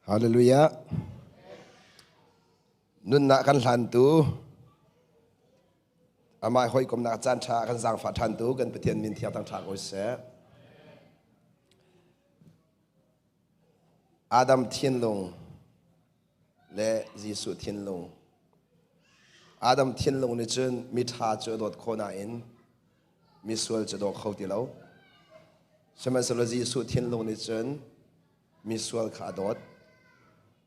Hallelujah. Nunnak kan hlantu amah hawikomnak caan ṭha kan zaangfah ṭhantu kan Pathian min thiang thangṭha ko seh. Adam thinlung le Jesuh thinlung. Adam thinlung nih cun miṭha cu a dawt khawh nain misual cu a daw kho ti lo. Sihmanhsehlaw Jesuh thinlung nih cun misual kha a dawt.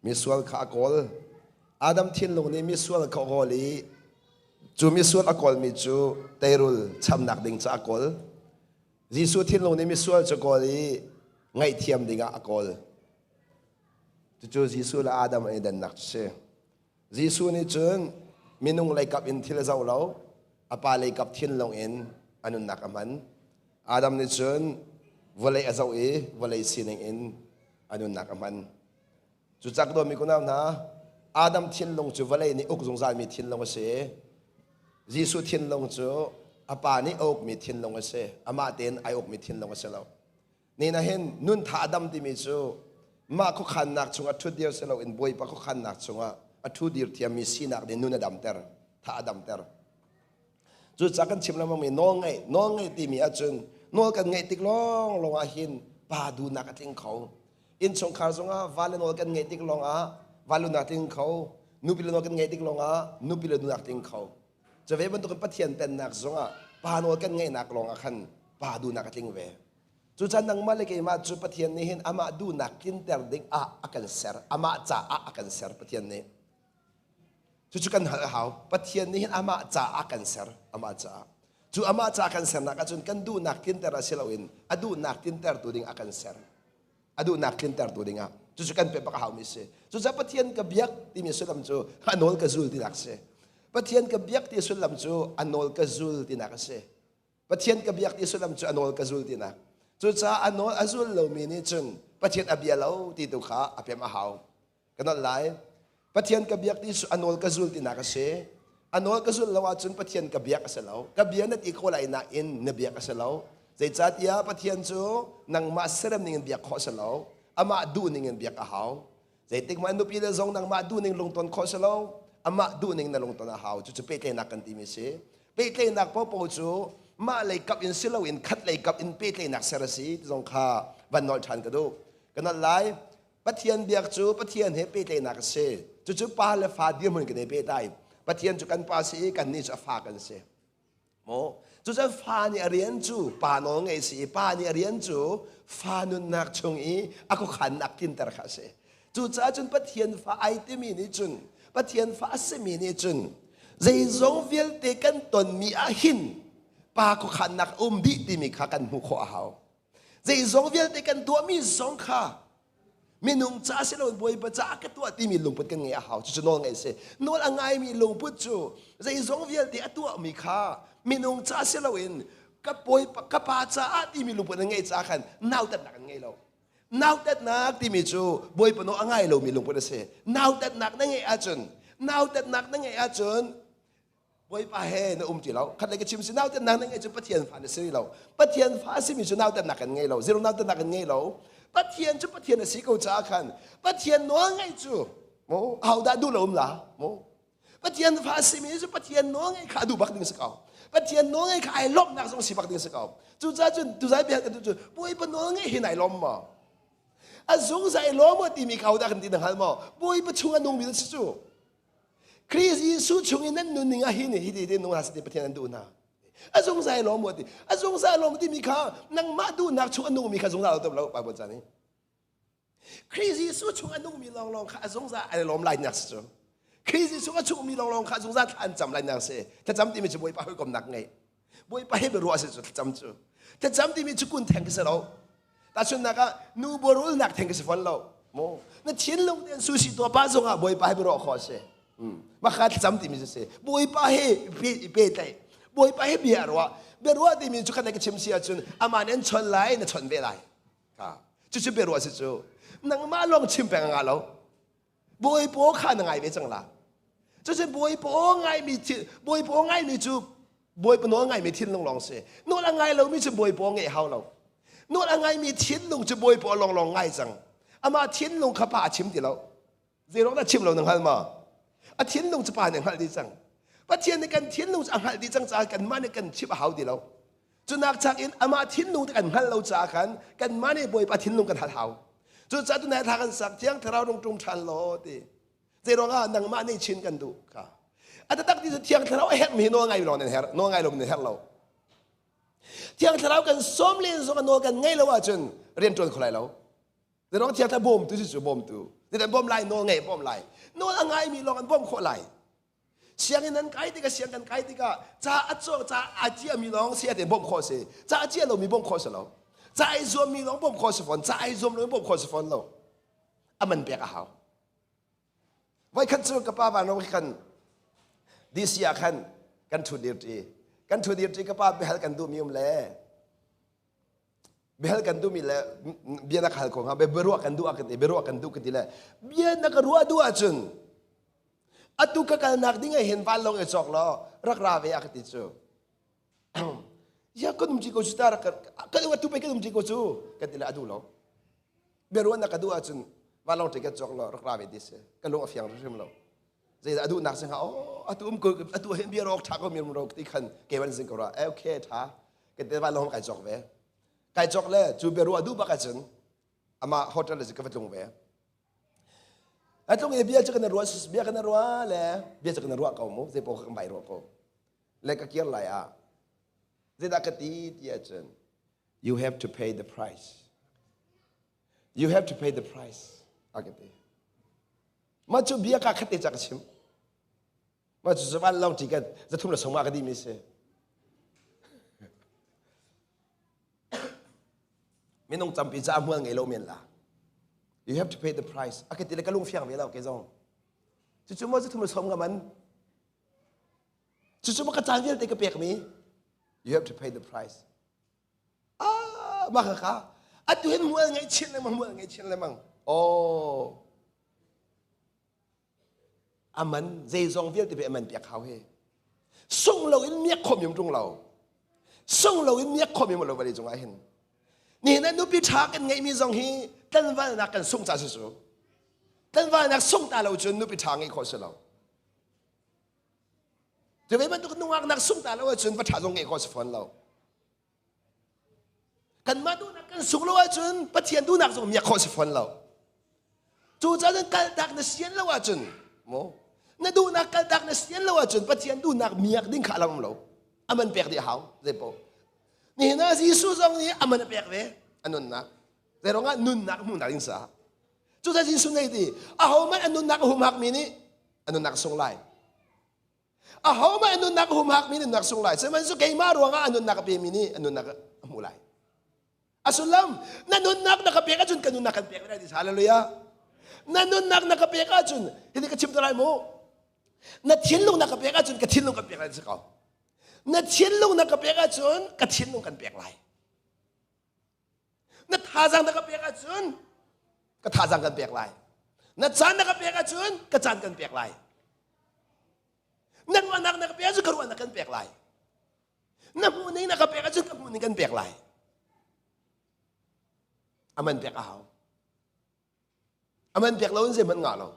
Misual kha a kawl. Adam thinlung nih misual kha a kawl i cu misual a kawlmi cu teirul chamnak ding ca a kawl. Jesuh thinlung nih misual cu kawl i ngaihthiam dingah a kawl. Cucu Jesuh le Adam an i dannak cu si. Jesuh nih cun minung leikap in thil a zoh lo, a pa leikap thinlung in a nunnak a hman. Adam nih cun vawlei a zoh i vawlei sining in a nunnak a hman. Cucak dawmi kunau hna, Adam thinlung cu vawlei nih uk zungzalmi thinlung a si. Jesuh thinlung cu a pa nih a ukmi thinlung a si. Amah tein ai ukmi thinlung a si lo. Ni na hin nun tha a dam timi cu mah khuakhannak chungah ṭhut dir si loin Bawipa khuakhannak chungah a ṭhu dir thiammi sinak nih nun a damter, tha a damter. Cucaah kan chim lengmangmi nawl ngeih, nawl ngeih timi ahcun nawl kan ngeih tik lawnglawng ah hin pa duhnak a tling kho. Innchungkhar zongah vale nawl kan ngeih tik lawngah vale duhnak tling kho, nupi le nawl kan ngeih tik lawngah nupi le duhnak tling kho. Cu ve bantukin Pathian pennak zongah pa nawl kan ngeihnak lawngah khan pa duhnak a tling ve. Cucaah nangmah le keimah cu Pathian nih hin amah duhnak tlinter ding ah a kan ser. Amah caah a kan ser Pathian nih. Cucu kan hal a hau. Pathian nih hin amah caah a kan ser. Amah caah. Cu amah caah kan sernak ahcun kan duhnak tlinter ah si loin a duhnak tlintertu ding a kan ser. A duhnak tlintertu ding ah. Cucu kan pe bak a haumi si. Cucaah Pathian ka biak timi sullam cu a nawl ka zul tinak a si. Pathian ka biak ti sullam cu a nawl ka zul tinak a si. Pathian ka biak ti sullam cu a nawl ka zul tinak. Cucaah a nawl a zul lomi nih cun Pathian a bia lo ti tu kha a pem a hau. Ka nolh lai. Pathian ka biak ti a nawl ka zul tinak a si. A nawl ka zul lo ahcun Pathian ka biak a si lo. Ka bia na ti ko lai nain na biak a si lo. Zeicahtiah Pathian cu nangmah serem ning in biak khawh a si lo. Amah duh ning in biak a hau. Zeitik hmanh nupi le zong nangmah duhning lungton khawh si lo, amah duhning na lungton a hau. Cucu pehtlaihnak kan timi si. Pehtlaihnak popo cu mah lei kap in si loin khat lei kap in pehtlaihnak ser a si ti zong kha van nolh ṭhan ka duh. Ka nolh lai. Pathian biak cu Pathian he pehtlaihnak a si. Cucu pa le fa dirhmun kan i pehtlai. Pathian cu kan pa si i kannih cu a fa kan si. Maw? Cucun fa nih a rian cu pa nawl ngei si i pa nih a rian cu fa nunnak chung i a khuakhannak tlinter kha a si. Cucaah cun Pathian fa ai timi nih cun Pathian fa a simi nih cun zeizong vialte kan tonmi ah hin pa khuakhannak a um dih timi kha kan hmuh khawh a hau. Zeizong vialte kan tuahmi zong kha minung ca si loin Bawipa caah ka tuah timi lungput kan ngeih a hau. Cucu nawl ngeih si. Nawl a ngaimi lungput cu zeizong vialte a tuahmi kha minung ca si loin ka Bawipa ka pa caah timi lungput an ngeih caah khan nautatnak an ngei lo. Nautatnak timi cu Bawipa nawl a ngai lomi lungput a si. Nautatnak na ngeih ahcun nautatnak na ngeih ahcun Bawipa he na um ti lo. Khat le ka chim si nautatnak na ngeih cu Pathian fa na si lo. Pathian fa a simi cu nautatnak kan ngei lo. Zero nautatnak kan ngei lo. Pathian cu Pathian a si ko caah khan Pathian nawl ngaih cu mu ahodah duh lo um la mu Pathian fa a simi cu Pathian nawl ngaih kha a duh bak ding si ko. Pathian nawl ngaih kha ai lawmhnak zong si bak ding si ko. Cucaah cun tuzai bia kan tu cu Bawipa nawl ngaih hin ai lawm maw? A zungzal i lawm maw timi kha hodah kan ti na hngal maw? Bawipa chung a nungmi na si cu. Khrih Jesuh chung in nan nunning ah hin hi ti nung hna seh ti Pathian an duh hna. A zungzal lawm ti. A zungzal lawm timi kha nangmah duhnak chung a nungmi kha zungzal lo lo Bible ca nih. Khrih Jesuh chung a nungmi lawnglawng kha a zungzal ai lawm lai nak si cu. Khrih Jesuh a chungmi lawnglawng kha zungzal thla an cam lai nak si. Thlacam timi cu Bawipa hawikomnak ngei. Bawipa he biaruah si cu thlacam cu. Thlacam timi cu kun theng si lo. Tahchunhnak ah nu borulnak theng si fawn lo. Mo na thinlung tein susi tua pa zongah Bawipa he biaruah khawh si. Maka thlacam timi cu si. Bawipa he pehtlaih. Bawipa he bia ruah. Biaruah timi cu khat ka chim si ahcun amah nih an chon lai na chon ve lai. Ka cucu biaruah si cu. Nangmah lawng chim peng nga lo. Bawipa kha na ngai ve cang la. Cucu Bawipa ngaimi Bawipa ngaimi cu Bawipa nawl ngaimi thinlung lawng si. Nawl a ngai lomi cu Bawipa ngeih hau lo. Nawl a ngaimi thinlung cu Bawipa lawnglawng ngai cang. Amah thinlung kha pa a chim ti lo. Zeiruang dah chim lo na hngal ma? A thinlung cu pa nih hngalh dih cang. Pathian nih kan thinlung cu a hngalh dih cang caah kanmah nih kan chimh a hau ti lo. Cunak chak in amah thinlung te kan hngalh lo caah khan kanmah nih Bawipa thinlung kan hal hau. Cucaah tunai thla kan sak thiang thlarau rung ṭum ṭhan law ti. Zeiruang ah nangmah nih chin kan duh kha. A taktak ti cu thiang thlarau a herhmi hi nawl ngai lawng nan herh, nawl ngai lo nan herh lo. Thiang thlarau kan sawm len zong a nawl kan ngei lo ahcun rian ṭuan kho lai lo. Zeiruang thiang thlarau bawmtu si cu bawmtu. Zeidah bawm lai nawl ngei bawm lai. Nawl a ngaimi lawng an bawm khawh lai. Sianginn an kai tikah siang kan kai tikah ca a caw ca a ciami lawng si ate bawmh khawh si. Ca a cia lomi bawmh khawh si lo. Ca ai zuammi lawng bawmh khawh si fawn. Ca ai zuam lomi bawmh khawh si fawn lo. A man pek a hau. Voikhat cu ka pa vanro khan DC ah khan kan ṭhu dir ṭi. Kan ṭhu dir ṭi ka pa biahal kan duhmi um le biahal kan duhmi le bia na ka hal ko hnga biaruah kan duh ah kan ti biaruah kan duh ka ti le bia na ka ruah duh ahcun atu ka kalnak ding ah hin vanlawng i cawk law rak ra ve a ka ti cu ya kan um ṭi ko cu ta rak kan atu pe kan um ṭi ko cu kan ti le a duh lo biaruah na ka duh ahcun vanlawng ticket cawk law rak ra ve ti si ka lung a fiang hrim lo zeidah a duhnak si hnga oh atu um ko atu hin bia rawk tha ko mi ro ti khan ke ban sing ko ra eh okay tha ke te vanlawng kai cawk ve kai cawk le cu biaruah duh bak ahcun amah hotel le ka va tlung ve a tlung i bia cu kan ruah bia kan ruah le bia cu kan ruah ko mu zei paoh kan bai ruah ko le ka kir lai ah zeidah ka ti ti ahcun you have to pay the price you have to pay the price a ka ti mah cu bia ka khat te ca ka chim mah cu zavan long ticket zathum le songma ka di mi si minung tampi ca hmual ngei lo men la you have to pay the price a ka ti le ka lung fiang ve lo ke zong cucu maw zathum le som ka man cucu maw ka caan vialte ka pek mi you have to pay the price ah mah kha atu hin mual ngei chin lengmang mual ngei chin lengmang oh aman zeizong vialte pe aman piak hau he sung lo in miak khom yum tung lo sung lo in miak khom yum lo vale cungah hin ni na nupi tha kan ngeih mi zong hi tlanvalnak kan sung ca si su tlanvalnak sung ta lo cun nupi tha ngeih khawh si lo Cu ve bantuk nungak nak sung ta lo ahcun va ṭha zong ngeih khawh si fawn lo. Kanmah duhnak kan sung lo ahcun Pathian duhnak zong miak khawh si fawn lo. Cucaah cun kaltak na sian lo ahcun maw na duhnak kaltak na sian lo ahcun Pathian duhnak miak ding kha a lam lo. Aman pek dih a hau zeipaoh. Nihin ah Jesuh zong nih aman a pek ve a nunnak. Zeiruangah nunnak hmuhnak ding caah. Cucaah Jesuh nih ti ahohmanh a nunnak a humhakmi nih a nunnak a sung lai. Ahohmanh a nunnak a humhakmi nih nunnak sung lai. Sihmanhsehlaw keimah ruangah a nunnak a pemi nih a nunnak a hmuh lai. A sullam na nunnak na ka pek ahcun ka nunnak kan pek lai ti hallelujah. Na nunnak na ka pek ahcun hiti ka chim te lai mu. Na thinlung na ka pek ahcun ka thinlung kan pek lai ti si ko. Na thinlung na ka pek ahcun ka thinlung kan pek lai. Na thazaang na ka pek ahcun ka thazaang kan pek lai. Na caan na ka pek ahcun ka caan kan pek lai. Na ruahnak na ka pek ahcun ka ruahnak kan pek lai. Na hmuhning na ka pek ahcun ka hmuhning kan pek lai. A man pek a hau. A man pek lo in zeihmanh ngah lo.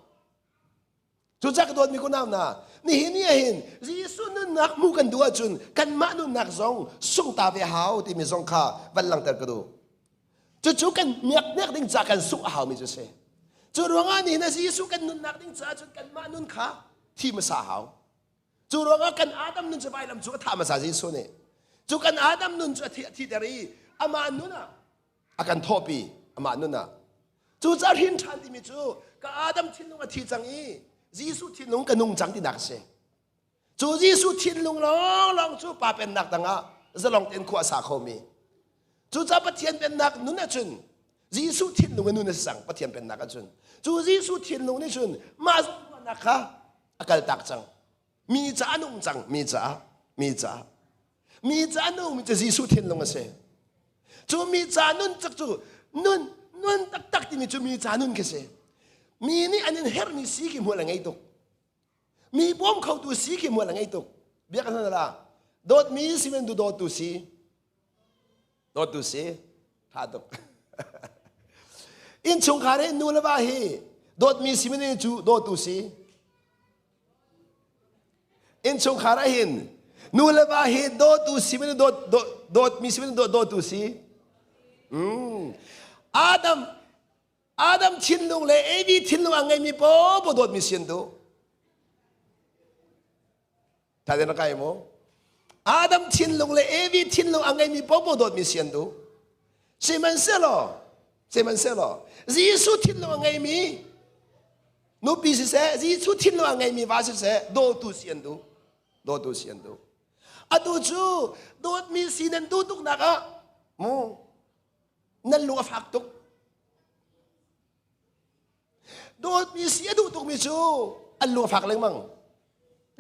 Cucaah ka dawtmi kunau hna, nihin ni ahhin Jesuh nunnak hmuh kan duh ahcun kanmah nunnak zong sungta ve hau timi zong kha van langhter ka duh. Cucu kan miaknek ding ca kan sungh a haumi cu si. Cu ruangah nihin ah Jesuh kan nunnak ding caah cun kanmah nun kha thi hmasa hau. Cu ruangah kan Adam nun cu vailam cu a thah hmasa Jesuh nih. Cu kan Adam nun cu a thiter i amah nun ah a kan thawhpi amah nun ah cucaah hrin ṭhan timi cu ka Adam thinlung a thi cang i Jesuh thinlung ka nung cang tinak a si cu Jesuh thinlung lawnglawng cu Pa pennak tangah zalong tein khua a sa khomi cucaah Pathian pennak nun ahcun Jesuh thinlung a nun a si cang Pathian pennak ahcun cu Jesuh thinlung nih cun mah ruahnak kha a kaltak cang mi caah nung cang mi caah mi caah Mi ca nungmi cu Jesuh thinlung a si. Cu mi ca nun cak cu nun nun taktak timi cu mi ca nun khi si. Mi nih an in herhmi si khi hmual a ngei tuk. Mi bawm khotu si khi hmual a ngei tuk. Bia kan la. Dawtmi si men du dawtu si. Dawtu si. Tha tuk. Innchungkhar hi nu le va hi dawtmi si mini cu dawtu si. Innchungkhar ah hin nu le va hi dawtu si mini dawt dawtmi si mini dawtu si. Mm. Adam Adam thinlung le Evi thinlung a ngeimi popo dawtmi si an duh. Tha na kai mu? Adam thinlung le Evi thinlung a ngeimi popo dawtmi si an duh. Sihmanhsehlaw, sihmanhsehlaw, Jesuh thinlung a ngeimi nupi siseh, Jesuh thinlung a ngeimi va siseh, dawtu si an duh. Dawtu si an duh. Atu cu dawtmi si nan duh tuknak ah mu nan lung a fak tuk. Dawtmi si a duh tukmi cu an lung a fak lengmang.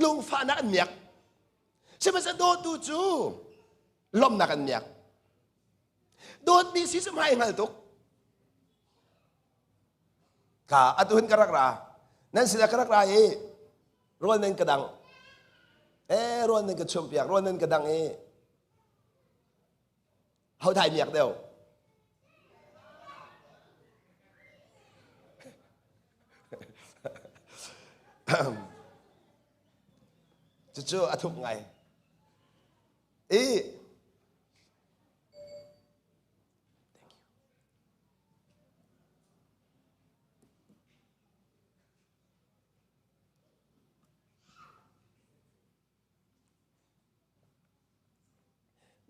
Lungfahnak an miak. Sihmanhsehlaw dawtu cu lawmhnak an miak. Dawtmi si cu hmai hngal tuk. Ka atu hin ka rak ra. Nan sinah ka rak ra i rawl nan ka dang. Eh rawl nan ka chumpiak, rawl nan ka dang i Ho thai miak deuh? Cucu a thuk ngai. I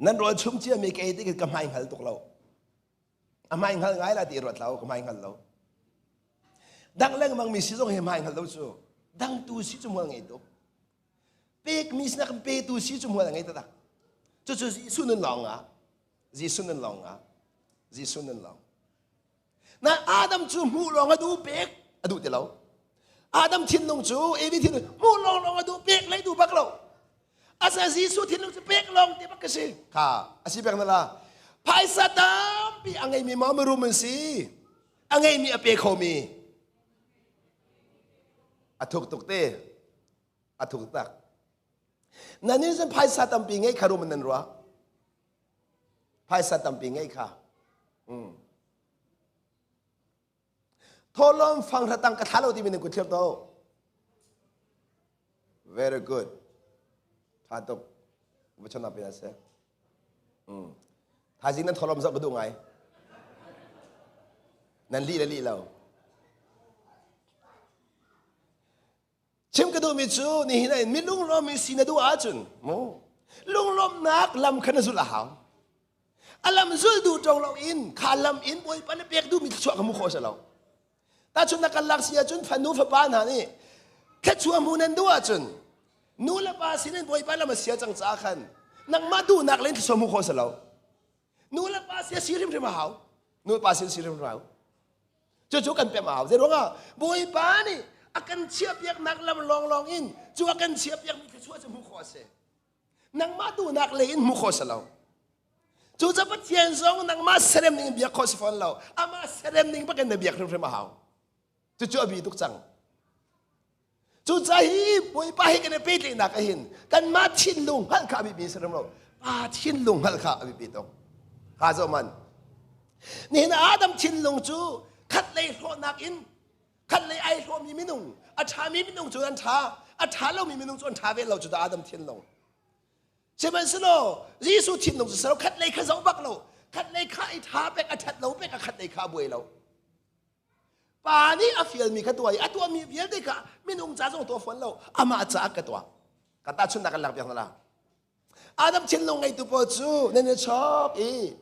Nan rawl chum ciami ka ei tik ka hmai hngal tuk lo. A hmai hngal ngai la ti ruat lo, ka hmai hngal lo. Dang lengmang mi si zong hi hmai hngal lo cu. Dangtu si cu mual ngei tuk. Pek mi sinak petu si cu mual ngei taktak. Cucu Jesuh nun lawng ah, Jesuh nun lawng ah, Jesuh nun lawng. Na Adam cu hmuh lawng a duh pek a duh ti lo. Adam thinlung cu Evi thinlung hmuh lawng lawng a duh pek lei duh bak lo. Asa Jesuh thinlung cu pek lawng ti bak ka si. Kha a si pek na la. Phaisa tampi a ngeimi maw mirum an si. A ngeimi a pe khomi. A thuk tuk te. A thuk tak. Nan in phaisa tampi ngei kha rum nan ruah. Phaisa tampi ngei kha. Mm. Tholom fang ratang ka thla lo timi nan kut thlir to. Very good. Tha tuk. Va chon pin ase. Mm. Thaizing nan tholom zoh ka duh ngai. Nan li le li lo. Chim ka duhmi cu nihin ah mi lunglawmmi si na duh ahcun mu lunglawmhnak lam kha na zulh a hau. A lam zul duh ṭong loin kha lam in Bawipa na pek duhmi thluachuah ka hmu khawh si lo. Tahchunhnak kan lak si ahcun fanu fapa hna nih thluachuah hmu nan duh ahcun nu le pa sinin Bawipa lam a sia cang caah khan nangmah duhnak len thluachuah hmu khawh si lo. Nu le pa si a si hrimhrim a hau. Nu le pa si a si hrimhrim a hau. Cucu kan pem a hau. Zeiruangah Bawipa nih a kan chiahpiaknak lam lawnglawng in cu a kan chiahpiakmi thluachuah cu hmuh khawh a si. Nangmah duhnak lei in hmuh khawh a si lo. Cucaah Pathian zong nangmah serem ning in biak khawh a si fawn lo. Amah serem ning bakin na biak hrimhrim a hau. Cucu a bi tuk cang. Cucaah hi Bawipa hi kan i pehtlaihnak ah hin kanmah thinlung hngalh kha a biapi si rum lo. Pa thinlung hngalh kha a biapi tuk. Ha zoh man. Nihin Adam thinlung cu khat lei hlawhnak in khat lei ai hlawhmi minung, a ṭhami minung cu an ṭha, a ṭha lomi minung cu an ṭha ve lo cu dah Adam thinlung. Sihmanhsehlaw Jesuh thinlung cu sero khat lei kha zoh bak lo, khat lei kha i ṭha pek a ṭhat lo pek a khat lei kha a buai lo. Pa nih a fialmi kha tuah i a tuahmi vialte kha minung ca zong tuah fawn lo amah caah ka tuah. Ka tahchunhnak kan lakpiak hna la. Adam thinlung ngeitu pawl cu nan i chok i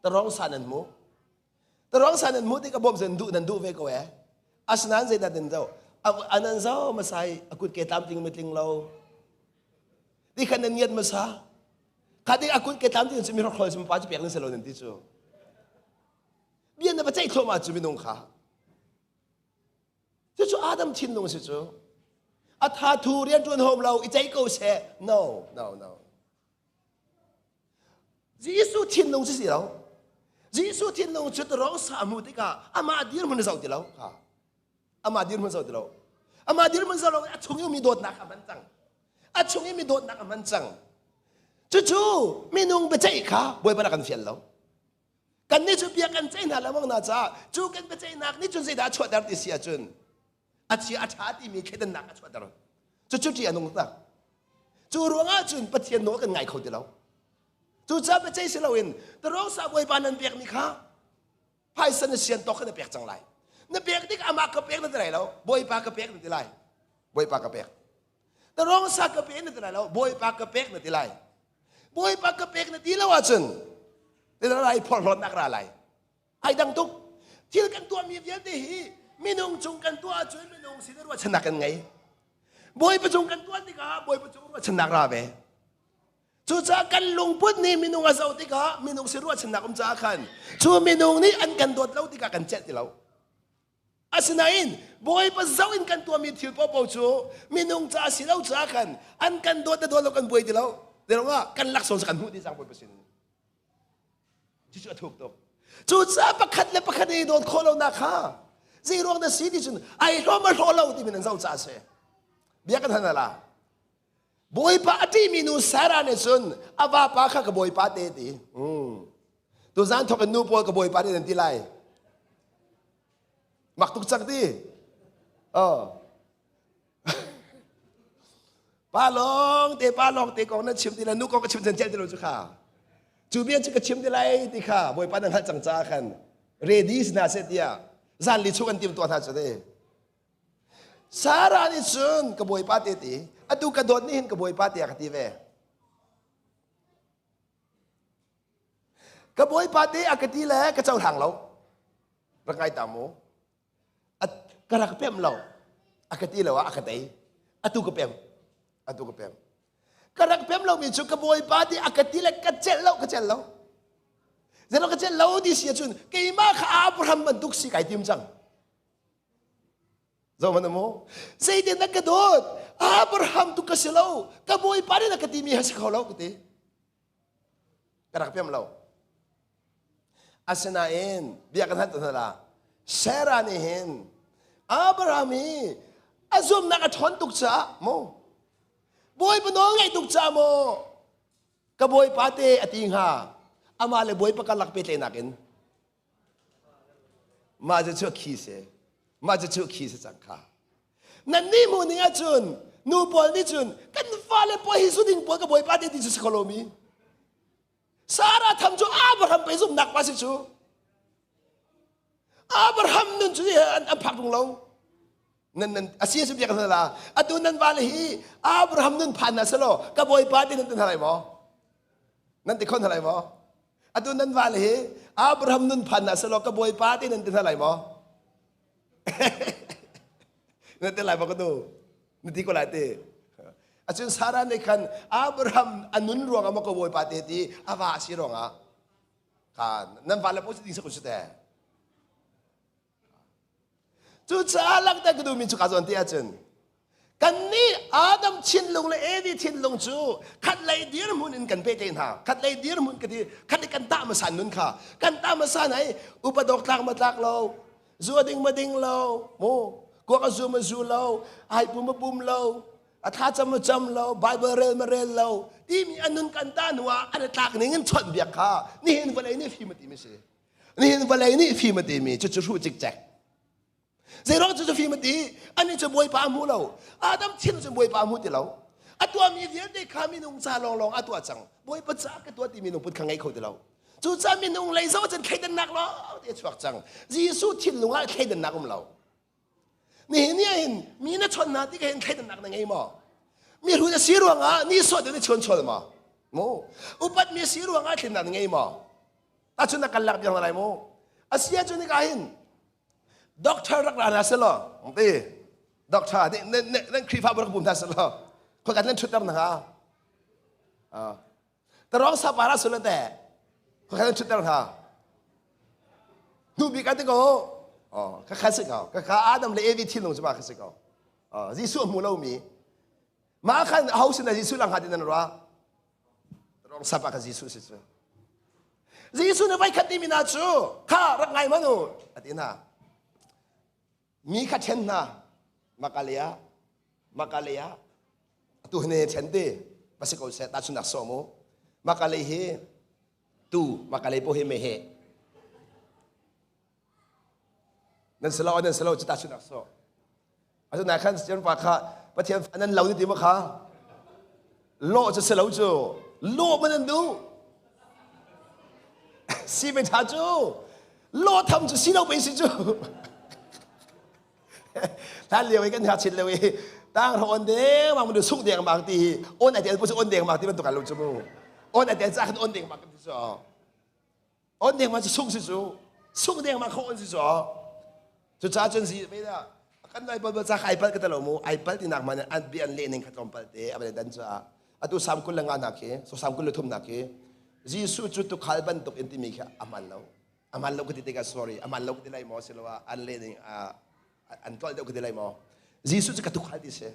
tarong sa nan hmu. Tarong sa nan hmu tik a bawm nan duh nan duh ve ko eh. Asinain zeidah nan zoh? Anan zo masai a kut ke tlamtling mitling lo. Ti khan nan ngiat masa. Kha tik a kut ke tlamtling cu mi hrokhrol cu pa cu pek nan si lo nan ti cu. Bia na va ceih thluahmah cu minung kha. Cucu Adam thinlung si cu. A tha thu rian ṭuan hom lo i ceih ko seh. No, no, no. Jesuh thinlung cu si lo. Jesuh thinlung cu rong sa hmu tikah amah dirhmun a zoh ti lo. Amah dirhmun zoh ti lo. Amah dirhmun zoh lo a chung i mi dawtnak a hman cang. A chung i mi dawtnak a hman cang. Cucu minung biaceih kha Bawipa rak kan fial lo. Kannih cu bia kan ceih hna lengmang hna caah cu kan biaceihnak nih cun zeidah a chuahter ti si ahcun a chia a ṭha timi thleidannak a chuahter. Cucu ṭih a nung tak. Cu ruangah cun Pathian nawl kan ngai kho ti lo. Cucaah biaceih si loin Tarongsa Bawipa nan pekmi kha phaisa na sian tawk kha na pek cang lai. Na pek tik amah ka pek na ti lai lo, Bawipa ka pek na ti lai. Bawipa ka pek. Tarongsa ka pek na ti lai lo, Bawipa ka pek na ti lai. Bawipa ka pek na ti lo ahcun rai phorhlawtnak ra lai. Ai dang tuk. Thil kan tuahmi vialte hi minung cung kan tuah ahcun minung sin ruahchannak kan ngei. Bawipa cung kan tuah tikah Bawipa cung ruahchannak ra ve. Cucaah kan lungput nih minung a zoh tikah minung sin ruahchannak um caah khan cu minung nih an kan dawt lo tikah kan celh ti lo. Asinain Bawipa zoh in kan tuahmi thil paohpaoh cu minung ca si lo caah khan an kan dawt le dawt lo kan buai ti lo. Ti kan laksawng cu kan hmuh dih cang Bawipa sin. Cucu a thuk tuk. Cucaah pakhat le pakhat i dawt khawh lonak kha zei ruang dah si ti cun ai hlawm a hlawh lo timi nan zoh caah a si. Bia kan han ala. Bawipa a ṭihmi nu Sarah nih cun a vapa kha ka bawipa te ti. Tuzaan thawk in nu pawl ka bawipa te nan ti lai. Mak tuk cang ti. Oh. Pa lawng te pa lawng te kong nan chim ti la nu kong ka chim chan ti lo cu kha. Cu bia cu ka chim ti lai ti kha bawipa nan hngalh cang caah khan ready si hna seh tiah zan li chung an tim tuah hna cu te. Sarah nih cun ka bawipa te ti atu ka dawt nih hin ka bawipa tiah ka ti ve. Ka bawipa te a ka ti le ka cohlang lo. Rak ngai ta mu. Ka rak pem lo. A ka ti lo ah a ka tei. Atu ka pem. Atu ka pem. Ka rak pem lomi cu ka bawipa ti a ka ti le ka celh lo ka celh lo. Zeilo ka celh lo ti si ahcun keimah kha Abraham bantuk si kai tim cang. Zohmanh mu. Zeitin na ka dawt? Abraham tu ka si lo. Ka bawipa nih na ka timi ha si kho lo ka ti. Ka rak piam lo. Asinain bia kan han hna la. Sarah nih hin Abraham hi a zumnak a ṭhawn tuk caah mu. Bawipa nawl ngaih tuk caah mu. Ka bawipa te a ti hnga. Amah le bawipa karlak pehtlaihnak in Mah cu khi si. Mah cu khi si cang kha. Nan nih hmuh ning ahcun nu pawl nih cun kan fale pawl hi zu ding pawl ka bawipa te ti cu si kho lomi. Sarah tham cu Abraham pei zumhnak pa si cu. Abraham nun cu an phak tung lo. Nan nan asi si biak hna la. Atu nan vale hi Abraham nun phan na selo ka bawipa ti nan ti hna lai maw? Nan ti khon hna lai maw? Atu nan vale hi Abraham nun phan na selaw ka bawipa ti nan ti hna lai maw? Na ti lai maw ka tu? Na ti ko lai ti. Acun Sarah nih khan Abraham a nun ruangah maw ka bawipa te ti a va a si ruangah khan nan vale paoh si ding sa kun si te. Cucaah langhter ka duhmi cu ka zawn ti ahcun kannih Adam thinlung le Evi thinlung cu khatlei dirhmun in kan pehtlaih hna. Khatlei dirhmun ka ti, khatlei kan tah hmasa nun kha. Kan tah hmasa na i upa dawk tlak ma tlak lo, zu a ding ma ding lo, mu kuak a zu ma zu lo, ai pum ma pum lo, a thla cam ma cam lo, Bible rel ma rel lo, timi an nun kan tah hnu ah an i tlak ning in chawnh biak kha nihin vawlei nih fim a timi si. Nihin vawlei nih fim a timi cucu hruh cikcek. Zeiruang cu fim a ti? Anih cu Bawipa a hmu lo. Adam thin cu Bawipa a hmu ti lo. A tuahmi vialte kha minung ca lawnglawng a tuah cang. Bawipa ca ka tuah timi lungput kha ngei kho ti lo. Cucaah minung lei zoh cun thleidannak lawng te a chuak cang. Jesuh thinlung ah thleidannak um lo. Nihin ni ah hin mi na chawnh hna ti hin thleidannak na ngei maw? Mi hrut a si ruangah ni sawh deuh na chuan chawl maw? Mu. Upat mi si ruangah thleidannak na ngei maw? Ahcun na kal lak biang lai mu. A si ahcun hika hin doctor rak ra hna selaw ti doctor nih nan Khrihfabu rak bum hna selaw khoika nan ṭhutter hna hnga? Tarong sapara sula te khoika nan ṭhutter hna? Hnu bik ah ti ko ka kha si ko ka kha Adam le Evi thinlung cu ma kha si ko Jesuh a hmu lomi mah khan aho sin ah Jesuh lang hnga ti nan ruah? Rong sap ah ka Jesuh si cu. Jesuh nih voikhat timi hna cu kha rak ngai hmanh u a ti hna. Mi kha ṭhen hna Makalea Makalea atu hi ne ṭhen ti va si ko seh tahchunhnak sawm u Makale hi tu Makale po hi meheh. Nan si lo, nan si lo, cu ta chunak so. Atu nai khan sian pa kha Pathian fa nan lo ni ti ma kha? Lo cu si lo cu. Lo man nan duh. Si me tha cu. Lo tham cu si lo pe si cu. Hlan lio i kan ngakchit lio i tang ro on deng mang mun sung deng mang ti hi on ai tel pu on deng mang ti bantuk lo cu mu. On ai tel ca khan on deng mang ti cu. On deng mang cu sung si cu. Sung deng mang kho on si cu. Cu ca cun si ve da kan lai bal ca ai pal ka talo mu ai pal ti nak man an bi an le ning kha tlawm pal te abale dan ca atu sam kul le nga nak khi so sam kul le thum nak khi Jesuh cu tukhal bantuk in timi khi aman lo aman lo ka ti tikah sorry aman lo ka ti lai maw siloah an le ning an tlolh deuh ka ti lai maw Jesuh cu ka tukhal ti si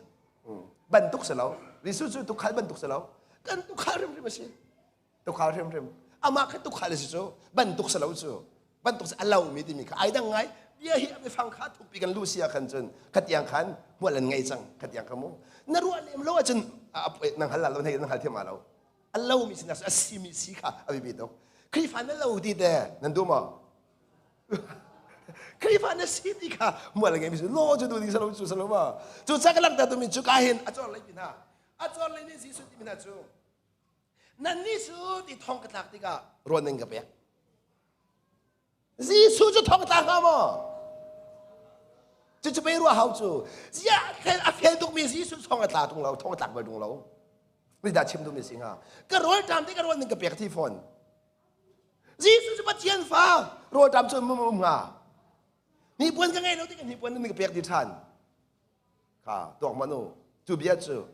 bantuk si lo Jesuh cu tukhal bantuk si lo kan tukhal hrimhrim a si tukhal hrimhrim amah kha tukhal a si cu bantuk si lo cu bantuk si a lomi timi kha ai dang ngai bia hi a biafang kha thukpi kan lu si ah khan cun khatiang khan hmual an ngei cang khatiang kha mu na ruah lem lo ahcun nang hal lo nang hal thiam lo a lomi sinak a simi si kha a biapi tuk Khrihfa na lo ti te nan duh maw Khrihfa na si ti kha mual ngei mi lo cu du ding salo cu salo ma cu ca ka langhter tumi cu ka hin a cor lei hna a cor lei nih Jesuh ti mi hna cu nan nih cu ti thong ka tlak tikah ruan nan ka pek Jesuh cu thong tla hnga maw? Cucu pei ruah hau cu. Ziah a fel tukmi Jesuh thong a tla tung lo, thong a tlak bal tung lo. Zeidah chim duhmi si hnga? Ka rawl ṭam te ka rawl ning ka pek thi fawn. Jesuh cu Pathian fa, rawl ṭam cu um um hnga. Hnipuan ka ngei lo tik hnipuan ning ka pek di ṭhan. Kha tuak manu, cu bia cu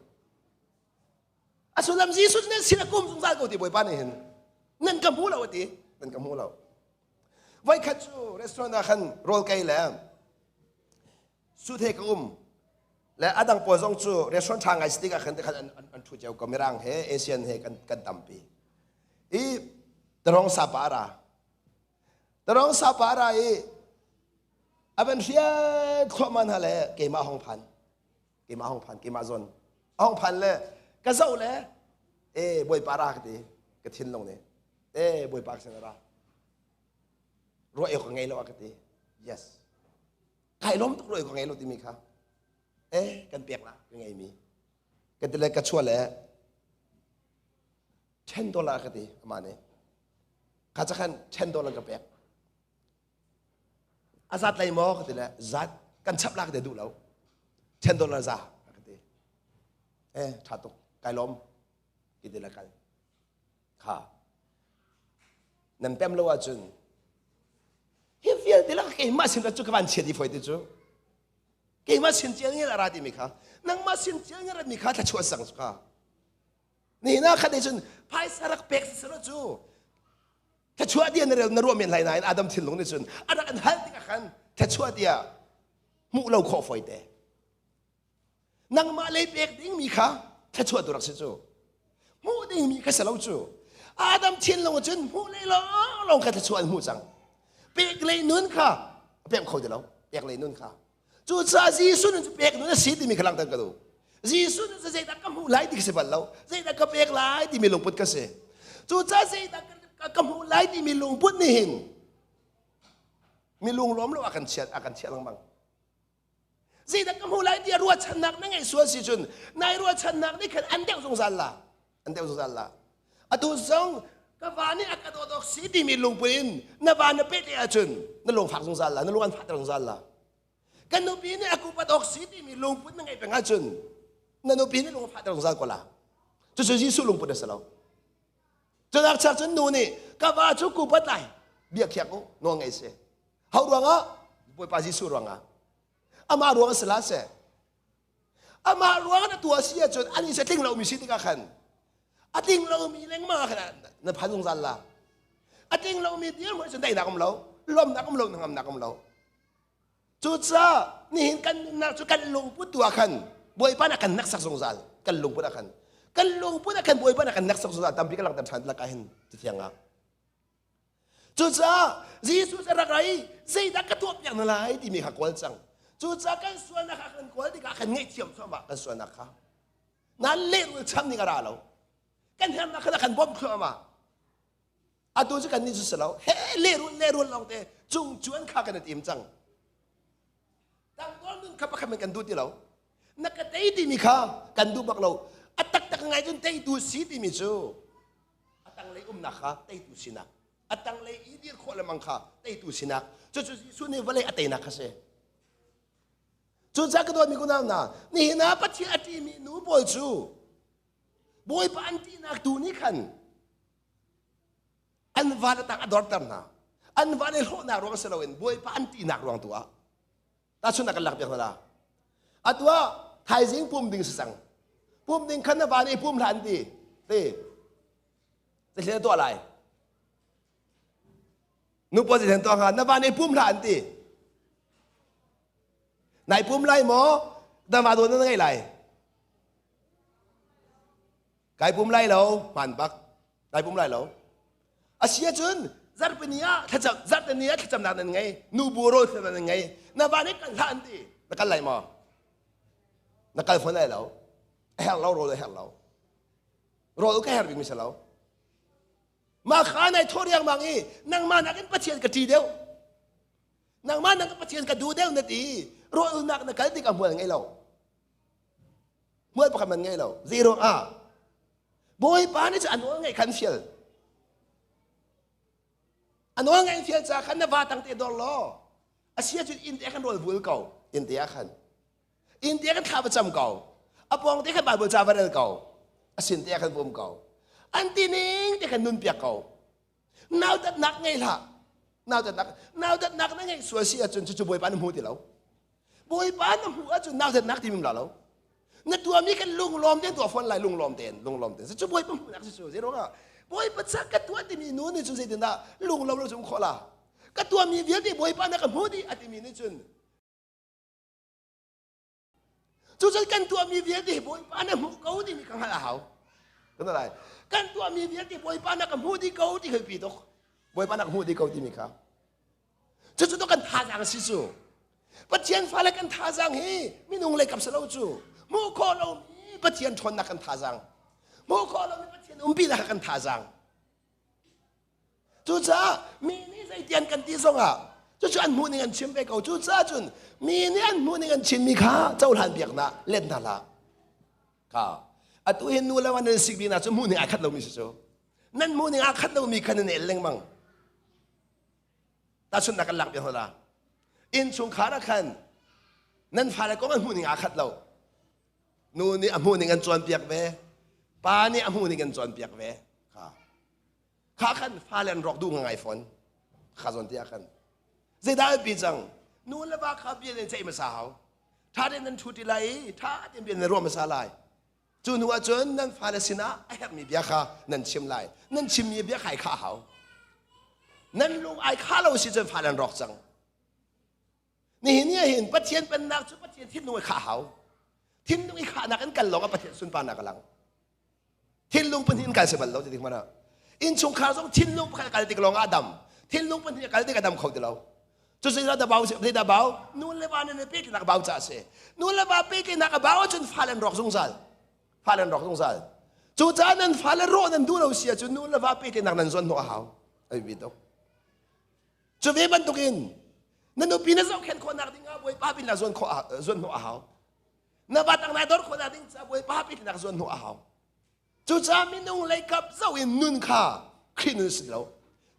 A sullam Jesuh cu nan sin a kum zungzal ko ti Bawipa nih hin nan ka hmu lo a ti nan ka hmu lo. Voikhat cu restaurant ah khan rawl kei le suit he ka um le a dang pawl zong cu restaurant ṭha ngai si tikah khan khan an, an, an ṭhu cio ko mirang he Asian he kan, kan tampi. I tarong sapa a ra. Tarong sapa a ra i a van hriat thluahmah hna le keimah hong phan. Keimah hong phan keimah zawn a hong phan le ka zoh le e bawipa ra ka ti ka thinlung nih e bawipa ka sin ra ruah ka ngei lo a ka ti yes kai lawm tuk ruah ka ngei lo timi kha e kan pek la ka ngei mi ka ti le ka chua le $10 ka ti ama nih kha cha khan $10 ka pek A zat lai maw ka ti le zat kan chap la ka ti duh lo. $10 za ka ti. Eh tha tuk kai lawm ki ti le kal. Kha nan pem lo ahcun hi vialte lak keimah sin cu ka van chiat i foi ti cu keimah sin cial ngel a ra timi kha nangmah sin cial ngel ratmi kha thluachuah sang cu kha nihin ah khat cun phaisa rak pek si selo cu Thluachuah tiah na rel na ruah men lai nain Adam thinlung nih cun a rak an hal tikah khan thluachuah tiah hmuh lo khawh fawi te. Nangmah lei pek dingmi kha thluachuah tu rak si cu. Hmuh dingmi kha si lo cu. Adam thinlung cun hmuh lei lawng kha thluachuah an hmuh cang. Pek lei nun kha a pek kho ti lo. Pek lei nun kha. Cucaah Jesuh nun cu pek nun a si timi kha langhter ka duh. Jesuh nun cu zeidah ka hmuh lai ti ka si bal lo. Zeidah ka pek lai timi lungput ka si. Cucaah zeidah ka hmuh lai timi lungput nih hin mi lunglawm lo a kan chiat a kan chiah lengmang. Zeidah ka hmuh lai tiah ruahchannak na ngeih sual si cun nai ruahchannak nih khan an deuh zungzal la. An deuh zungzal la. Atu zong ka va nih a ka dawt awk si timi lungput in na va na peh ahcun na lungfak zungzal la, na lung an fahter zungzal la. Kan nupi nih a kupat awk si timi lungput na ngeih peng ahcun na nupi nih lung a fahter zungzal ko la. Cucu Jesuh lungput a si lo. Cunak chak cun nu nih ka va cu kupat lai bia khiak u nawl ngei si. Ho ruangah? Bawipa Jesuh ruangah. Amah ruang a si la seh. Amah ruang na tuah si ahcun ani se tling lomi si tikah khan a tling lomi lengmang ah khan na phan zungzal la. A tling lomi dirhmun cun daihnak um lo, lawmnak um lo, hnangamnak um lo. Cucaah nihin kan nunnak cu kan lungput tu ah khan Bawipa nih a kan hneksak zungzal. Kan lungput ah khan. Kan lungput ah khan Bawipa nih a kan hneksak zungzal. Tampi ka langhter ṭhan lakah hin cathiang ah. Cucaah Jesuh cu rak ra i zeidah ka tuahpiak na lai timi kha kawl cang. Cucaah kan sualnak kha kan kawl tikah kan ngaihthiam thluahmah kan sualnak kha. Nan lehrul cham ning a ra lo. Kan hernak kha kan bawmh thluahmah. Atu cu kan nih cu si lo. He lehrul lehrul lawng te cung cuan kha kan i tim cang. Tangdor nun kha pakhat men kan duh ti lo. Na ka tei timi kha kan duh bak lo. A taktak ngai cun teitu si timi cu a tanglei umnak kha teitu sinak. A tanglei i dir khawh lemang kha teitu sinak. Cucu Jesuh nih vawlei a teinak kha si. Cucaah ka dawtmi kunau hna, nihin ah Pathian a ṭihmi nu pawl cu Bawipa an ṭihnak tu nih khan an van a tang a dorter hna. An van i hlawhnak ruang si loin Bawipa an ṭihnak ruang tu ah. Tahchunhnak kan lak piak hna la. Atu ah thaizing pum ding si cang. Pum ding khan na van i pum hlah an ti. Ti. Zeitin tuah lai? Nu pawl zeitin tuah hnga? Na van i pum hlah an ti. Nai pum lai maw? Dama dawn na ngei lai. Kai pum lai lo, hmaan bak. Kai pum lai lo. A si ahcun zarhpini ah thlacam zarhteni ah thlacamnak nan ngei, nu bu rawl thlacamnak nan ngei. Na van i kal hlah an ti. Na kal lai maw? Na kal fawn lai lo. A herh lo rawl a herh lo. Rawl ka herh bikmi si lo. Mah kha nai thawh riangmang i nangmah nakin Pathian ka ṭi deuh. Nangmah nakin Pathian ka duh deuh na ti. Rawlnak na kal tikah hmual ngei lo. Hmual pakhat man ngei lo. Zei ruangah? Bawipa nih cu a nawl ngeih khan fial. A nawl ngeih fial ca khan na va tang te dor law. A si ahcun inn te khan rawl vul ko. Inn te ah khan. Inn te khan thla va cam ko. A pawng te khan Bible ca va rel ko. A sin te khan va um ko. An ti ning te khan nun piak ko. Nautatnak ngei hlah. Nautatnak nautatnak na ngeih sual si ahcun cucu Bawipa na hmu ti lo. Bawipa na hmuh ahcun nautatnak ti mim la lo. Na tuahmi kan lunglawm tein tuah fawn lai lunglawm tein lunglawm tein. Cucu Bawipa hmuhnak si cu. Zeiruangah Bawipa ca ka tuah timi nu nih cun zeitindah lunglawm lo cu um khawh la. Ka tuahmi vialte Bawipa na ka hmu dih a timi nih cun Cucun kan tuahmi vialte hi Bawipa na hmuh ko timi ka hngalh a hau. Kan lai. Kan tuahmi vialte Bawipa na ka hmuh dih ko ti khi pi tuk. Bawipa na ka hmuh dih ko timi kha. Cucu to kan thazaang si cu. Pathian fale kan thazaang hi minung lei kap si lo cu. Hmuh khawh lomi Pathian ṭhawnnak kan thazaang. Hmuh khawh lomi Pathian umpi nak kan thazaang. Cucaah mi nih zeitian kan ti zongah cucu an hmuh ning an chim ve ko. Cucaah cun mi nih an hmuh ning an chimmi kha cohlan piak hna, let hna hlah. Kha atu hin nu le va nan sik bik cu hmuh ning aa khat lomi si cu. Nan hmuh ning aa khat lomi kha nan el lengmang. Tahchunhnak kan lak piak hna. Innchungkhar ah khan nan fale kong an hmuh ning aa khat lo. Nu nih a hmuh ning an cawnpiak ve. Pa nih a hmuh ning an cawnpiak ve. Kha Kha khan fale an rawk duh ngai fawn. Kha zawn te ah khan. Zeidah an pi cang? Nu le va kha bia nan ceih hmasa hau. Ṭha tein nan ṭhu ti lai i ṭha tein bia nan ruah hmasa lai. Cu hnu ah cun nan fale sinah a herhmi bia kha nan chim lai. Nan chimmi bia kha ai khah hau. Nan lung ai khah lo si cun fale an rawk cang. Nihin ni ah hin Pathian pennak cu Pathian thinlung i khah hau. Thinlung i khahnak in kal lawng ah Pathian sunparnak a lang. Thinlung pahnih in kal si bal lo ti tik hmanh ah. Innchungkhar zong thinlung pakhat kal tik lawng ah a dam. Thinlung pahnih a kal tik a dam kho ti lo. Cu zeidah da bau zeidah bau? Nu le va nan i pehtlaihnak bau ca a si. Nu le va pehtlaihnak a bau ahcun fale an rawk zungzal. Fale an rawk zungzal. Cucaah nan fale rawh nan duh lo si ahcun nu le va pehtlaihnak nan zuan hnawh a hau. A biapi tuk. Cu ve bantukin na nupi na zohkhenh khawhnak ding ah Bawipa bin na zuan khawh zuan hnawh a hau. Na batang na dor khawhnak ding ca Bawipa pitnak zuan hnawh a hau. Cucaah minung lei kap zoh in nun kha Khrih nun si lo.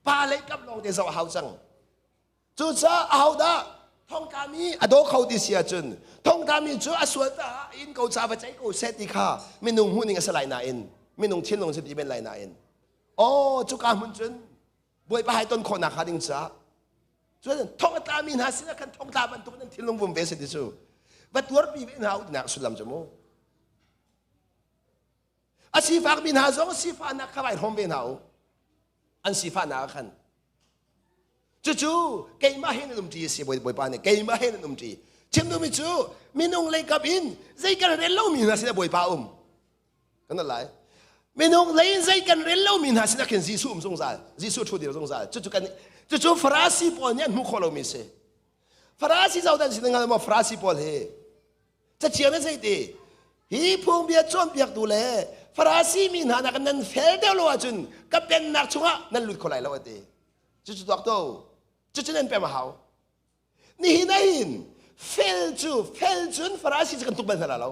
Pa lei kap lawng te zoh a hau cang. Cucaah ahodah thongtlami a daw kho ti si ahcun thongtlami cu a sual caah in ko ca va ceih ko seh ti kha minung hmuhning a si lai nain minung thinlung si ti men lai nain aw cuka hmun cun Bawipa hai ton khawhnak hnga ding caah cun thong a tlami hna sinah khan thongtla bantuk nan thinlung vum ve si ti cu va tuarpi ve hna u tinak sullam cu mu a sifakmi hna zong sifahnak kha vai hrawm ve hna u an sifahnak ah khan cucu keimah he nan umṭi a si bawipa nih keimah he nan umṭi chim duhmi cu minung lei kap in zei kan rel lomi hna sinah bawipa um Kan lai. Minung lei in zei kan rel lomi hna sinah khin Jesuh um zungzal. Jesuh ṭhu dir zungzal. Cucu kan cucu Farasi pawl nih an hmuh khawh lomi si. Farasi zoh dan si na maw Farasi pawl hi cathiang na zei ti hi phungbia cawnpiaktu le Farasi mi hna nak nan fel deuh lo ahcun ka pennak chungah nan lut kho lai lo a ti. Cucu tuak to. Cucu nan pem a hau. Nihin ah hin Fel cu fel cun Farasi cu kan tuk bal hna lo.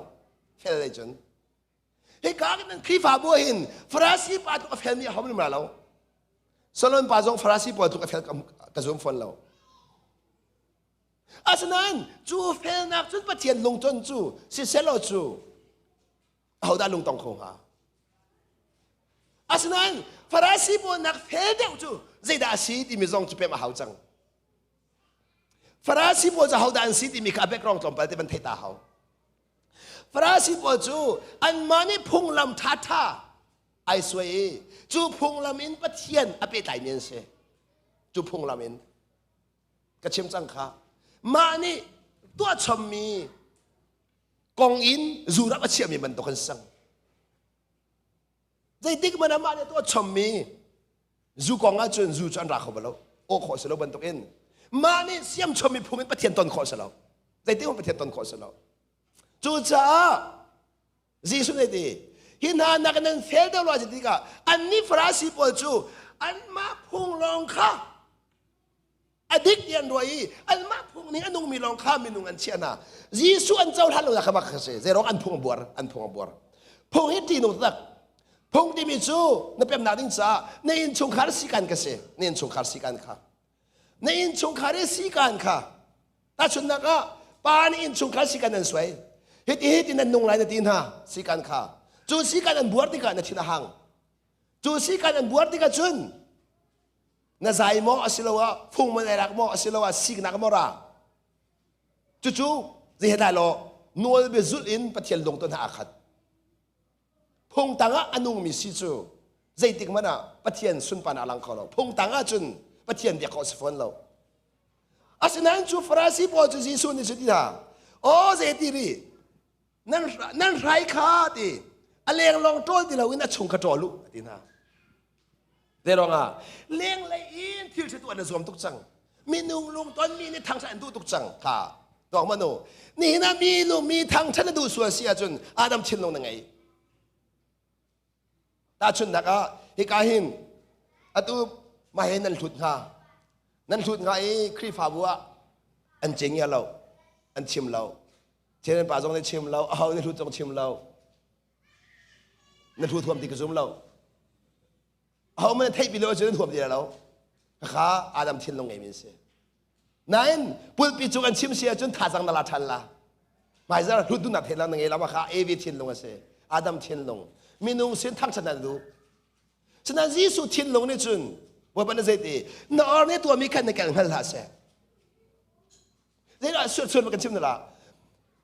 Fel lei cun. Hika kan Khrihfabu hin Farasi pa tluk a felmi a hom lo. Solomon pa zong Farasi pawl tluk a fel ka zum fawn lo. Asinain cu felnak cun Pathian lungton cu siselaw cu ahodah lungtong kho hnga? Asinain Farasi pawl nak fel deuh cu zeidah a si timi zong cu pem a hau cang. Farasi pawl cu ahodah an si timi kha a background tlawmpal te van theih ta hau. Farasi pawl cu anmah nih phunglam ṭhaṭha ai suai i cu phunglam in Pathian a pehtlaimi an si. Cu phunglam in ka chim cang kha. Mah nih tuahchommi kong in zurap a chiahmi bantuk an sang. Zeitik hmanh ah mah nih tuah chommi zu kong ahcun zu cu an ra kho bal lo. Aw khawh si lo bantukin mah nih siam chommi phung in Pathian ton khawh si lo. Zeitik hmanh Pathian ton khawh si lo. Cucaah Jesuh nih ti hi hna nak nan fel deuh lo a si tikah annih Farasi pawl cu anmah phung lawng kha a dik ti an ruah i anmah phung ning a nungmi lawng kha minung an chiah hna. Jesuh an cohlan lo kha bak si. Zeiruang an phung a buar, an phung a buar. Phung hi ṭihnung taktak. Phung timi cu na pemnak ding caah na innchungkhar sikan ka si. Na innchungkhar sikan kha. Na innchungkhar i sikan kha. Tahchunhnak ah pa nih innchungkhar sikan an suai. Hiti hiti nan nung lai na ti hna sikan kha. Cu sikan an buar tikah na thin a hang. Cu sikan an buar tikah cun na zai maw asiloah fung maw na lak maw asiloah siknak maw ra cucu zei he law nawlbia zulh in Pathian lungton ha aa khat phung tangah a nungmi si cu zeitik hmanh ah Pathian sunpan a lang kho lo phung tangah cun Pathian biak khawh si fawn lo asinain cu Farasi pawl cu Jesuh nih cu ti hna aw zei ti ri nan nan hrai kha ti a leng lawng ṭawl ti loin a chung kha ṭawl u a ti hna Zeiruangah lenglei in thil ṭha tuah na zuam tuk cang. Minung lungton mi nih thangṭhat an duh tuk cang kha tuak hmanh u. Nihin ah mi lung mi thangṭhat na duh sual si ahcun Adam thinlung na ngei. Tahchunhnak ah hika hin atu mah he nan hlut hnga. Nan hlut hnga i Khrihfabu ah an cing lo, an chim lo. Thian pa zong nih chim lo, aho nih hlut zong chim lo. Na hlut huam ti ka zum lo. Aho man theih pi lo ahcun huam ti lo. Kha Adam thinlung ngeimi an si. Nain pulpi cung an chim si ahcun thazang na la ṭhan la. Hmaizar hlut duhnak theih lang na ngei lo kha Evi thinlung a si. Adam thinlung. Minung sin thangṭhat an duh. Sinain Jesuh thinlung nih cun Bawipa na zei ti na or nih tuahmi khan na kel hngal hlah seh. Zeidah sual kan chim na la.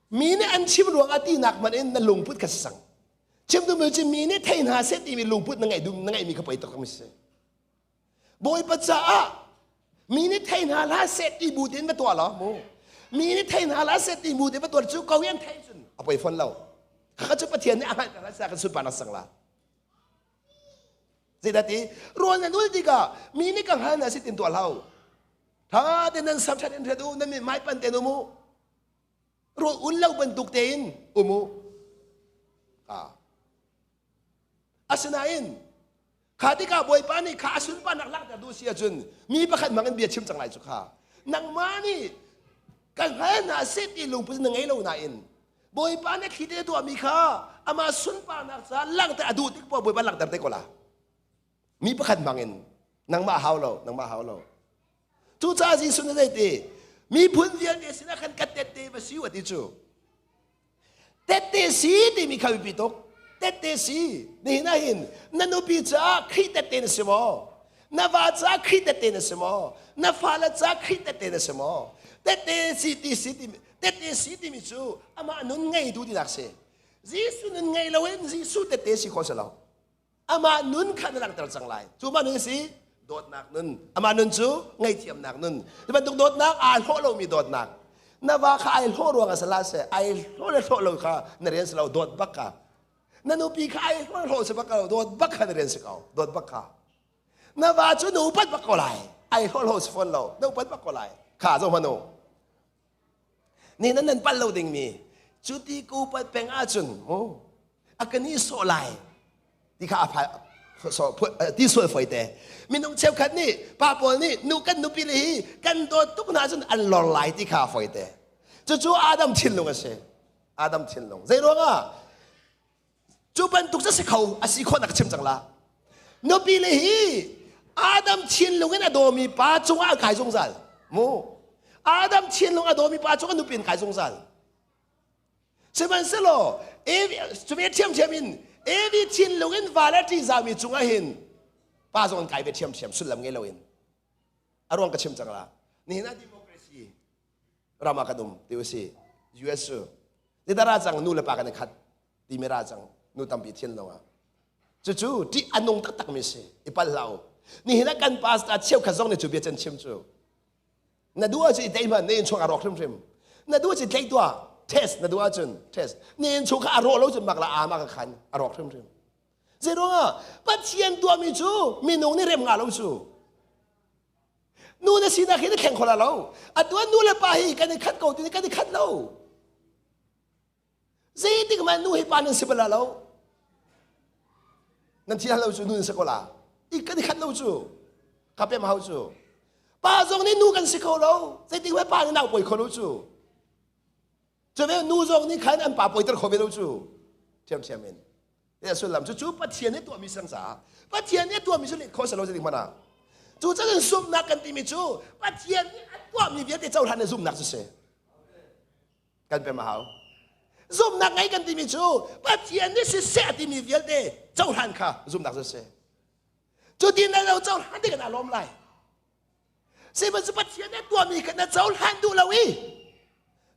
Mi nih an chim ruang ah tinak hmanh in na lungput kha si sang. Chim duhmi cu mi nih thei hna seh timi lungput na ngeih na ngeihmi kha poi tuk mi si. Bawipa caah mi nih thei hna hlah seh ti bu tein va tuah law mu. Mi nih thei hna hlah seh ti bu tein va tuah cu ko an thei cun a poi fawn lo. Kha cu Pathian nih a hngalh hna seh kan sunparnak sang la. Zeidah ti rawl nan ul tikah mi nih ka hngal hna seh tin tuah hlah u. Tha te nan sam ṭhat in ṭhat u, nan mithmai pan tein um u. Rawl un lo bantuk tein um u. Ah. Asinain kha tikah Bawipa nih kha a sunparnak langhter duh si ahcun mi pakhat hmang in bia chim cang lai cu kha. Nangmah nih ka hngal hna seh ti lungput na ngei lo nain Bawipa nih thli te tuahmi kha amah sunparnak caah langhter a duh tik poah Bawipa langhter te ko la. Mi pakhat hmang in nangmah hau lo, nangmah hau lo. Cucaah Jesuh nih zei ti? Miphun vialte sinah khan ka tette va si u a ti cu. Tette si timi kha biapi tuk. Tette si. Nihin ah hin na nupi caah Khrih tette na si maw? Na va caah Khrih tette na si maw? Na fale caah Khrih tette na si maw? Tette si ti si timi tette si timi cu amah nun ngeitu tinak si. Jesuh nun ngei loin Jesuh tette si khawh si lo. Amah nun kha na langhter cang lai. Cu mah nun si dawtnak nun. Amah nun cu ngaihthiamnak nun. Cu bantuk dawtnak aa hlawh lomi dawtnak. Na va kha ai hlawh ruang ah si hlah seh, ai hlawh le hlawh lo kha na rian si lo, dawt bak kha. Na nupi kha ai hlawh le hlawh si bak lo, dawt bak kha na rian si ko, dawt bak kha. Na va cu na upat bak ko lai, ai hlawh hlawh si fawn lo, na upat bak ko lai. Kha zo hmanh u. Nih nan nan palh lo dingmi cu ti ka upat peng ahcun mu a ka nih sawh lai ti kha a phai ti sual foi te minung cheukhat nih pa pawl nih nu kan nupi le hi kan dawt tuk hna cun an lor lai ti kha a foi te. Cucu Adam thinlung a si. Adam thinlung. Zei ruangah? Cu bantuk cu si kho, a si khawh nak chim cang la. Nupi le hi Adam thinlung in a dawmi pa cungah a kai zungzal. Mu. Adam thinlung a dawmi pa cungah nupi in kai zungzal. Sihmanhsehlaw Evi cu ve ṭhiamṭhiam in Evi thinlung in va le ṭihzahmi cungah hin pa zong an kai ve ṭhiamṭhiam sullam ngei loin. A ruang ka chim cang la. Nihin ah democracy ram ah kan um ti usih. US cu nidara cang nu le pa kan i khat timi ra cang nu tampi thinlung ah. Cucu ṭih a nung taktakmi si. I pal hlah u. Nihin ah kan pastor cheukhat zong nih cu bia can chim cu. Na duh ahcun i tei hmanh na innchung a rawk hrimhrim. Na duh ahcun tleih tuah. Test na duh ahcun test. Na innchung kha a rawh lo cun mak la aa ma ka khan a rawk hrimhrim. Zeiruangah Pathian tuahmi cu minung nih rem ngah lo cu. Nu na sinak hi na thleng kho la lo. Atu ah nu le pa hi kan i khat ko ti kan i khat lo. Zeitik hmanh nu hi pa nan si bal lo. Nan thi lo cu nu nan si ko la. I kan i khat lo cu. Ka pem hau cu. Pa zong nih nu kan si kho lo. Zeitik hmanh pa nih nau pawi kho lo cu. Cu ve nu zong nih khan an pa pawiter kho ve lo cu. Thiamthiam in. Ya sullam cu cu Pathian nih tuahmi sang caah Pathian nih tuahmi cu leh kho si lo zeitik hmanh ah. Cu cun zumhnak kan timi cu Pathian nih a tuahmi vialte cohlan le zumhnak cu si. Kan pem a hau. Zumhnak ngei kan timi cu Pathian nih siseh timi vialte cohlan kha zumhnak cu si. Cu ti na lo cohlan ti kan aa lawm lai. Sihmanhsehlaw Pathian nih a tuahmi kha na cohlan duh lo i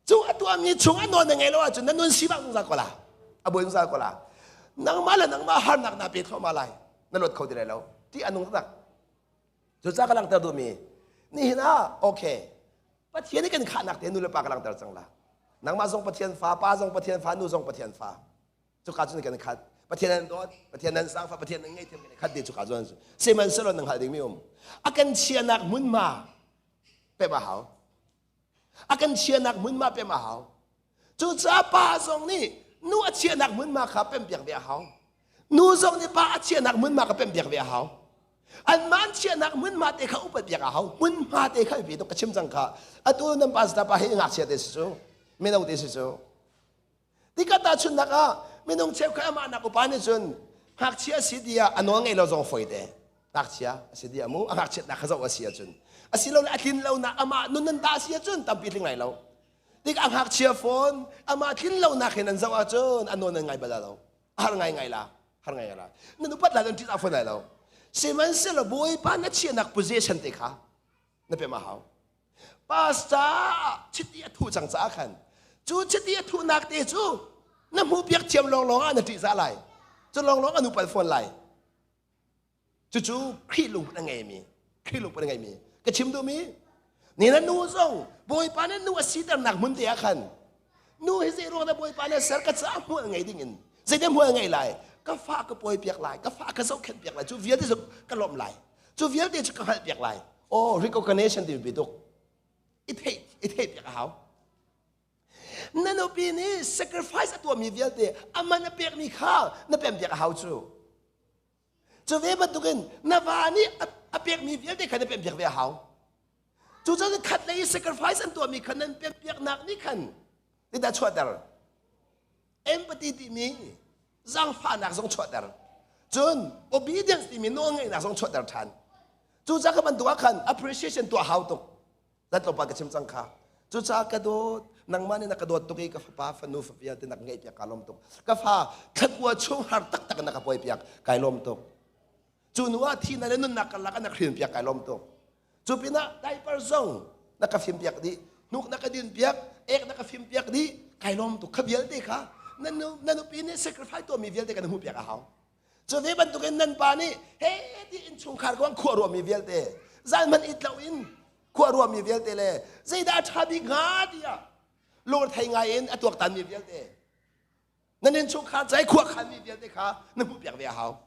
cu a tuahmi chung a nawl na ngei lo ahcun na nun sifak zungzal ko la. A buai zungzal ko la. Nangmah le nangmah harnak naa pe thluahmah lai. Na luat kho ti lai lo. Ti a nung taktak. Cucaah ka langhter duhmi nihin ah okay Pathian nih kan khahnak te nu le pa ka langhter cang la. Nangmah zong Pathian fa, pa zong Pathian fa, nu zong Pathian fa. Cuka cun kan khat. Pathian nan dawt, Pathian nan zaangfah, Pathian nan ngaihthiam kan khat dih cuka cun. Sihmanhsehlaw nan hngalh dingmi um. A kan chiahnak hmunhma pem a hau. A kan chiahnak hmunhma pem a hau. Cucaah pa zong nih nu a chiahnak hmunhma kha pempiak ve a hau. Nu zong nih pa a chiahnak hmunhma kha pempiak ve a hau. Anmah an chiahnak hmunhma te kha upat piak a hau. Hmunhma te kha biapi tuk ka chim cang kha. Atu nan pastor pa hi ngakchia te si cu, mino te si cu. Tikah tahchunhnak ah minung cheukhat amah nak upa nih cun ngakchia a si tiah a nawl ngei lo zong fawi te. Ngakchia a si tiah mu a ngakchiatnak kha zoh a si ahcun asilole a tlin lonak amah nun nan ta a si ahcun tampi tling lai lo. Tik a ngakchia fawn amah tlin lonak hin an zoh ahcun a nawl nan ngai bal lo. A har ngai ngai la. Har ngai ngai la. Nan upat lai nan ṭih fawn lai lo. Sihmanhsehlaw Bawipa na chiahnak position te kha na pem a hau. Pastor chiti a thuh cang caah khan cu chiti a thuhnak te cu na hmuh piak thiam lawnglawng ah na ṭihzah lai. Cu lawnglawng an upal fawn lai. Cucu Khrih lungput a ngeimi, Khrih lungput a ngeimi. Ka chim duhmi, ni na nu zong Bawipa nih nu a siternak hmun te ah khan nu hi zei ruang dah Bawipa nih ser ka caah hmual ngei ding in zeidah hmual ngei lai ka fa ka pawi piak lai ka fa ka zohkhenh piak lai cu vialte cu ka lawmh lai cu vialte cu ka hngalh piak lai oh recognition ti bi tuk i theih i theih piak a hau na nupi nih sacrifice a tuahmi vialte aman a pekmi kha na pem piak a hau cu cu ve bantukin na va nih a pekmi vialte kha na pem piak ve a hau cu cun khat lei sacrifice an tuahmi kha nan pem piaknak nih khan zeidah chuahter empathy timi zaangfahnak zong chuahter cun obedience timi nawlngaihnak zong chuahter ṭhan cucaah kha bantuk ah khan appreciation tuah hau tuk zat tlawmpal ka chim cang kha cucaah ka dawt nangmah nih na ka dawt tuk i ka fapa fanu fa vialte na ka ngeih piak kaa lawm tuk ka fa thlakua chung har taktak na ka puai piak kai lawm tuk cu nu ah thihnak le nunnak karlak ah na hrin piak kai lawm tuk Cu pinah diaper zong na ka fim piak dih, hnuk na ka din piak, ek na ka fim piak dih, kai lawm tuk. Kha vialte kha na nu na nupi nih sacrifice tuahmi vialte kan hmuh piak a hau. Cu ve bantukin nan pa nih he ti innchungkhar kong khua ruahmi vialte, zan hmanh it lo in khua ruahmi vialte le zeidah a ṭha bik hnga tiah lungthei ngai in a tuaktanmi vialte nan innchungkhar cai khua khanmi vialte kha na hmuh piak ve a hau.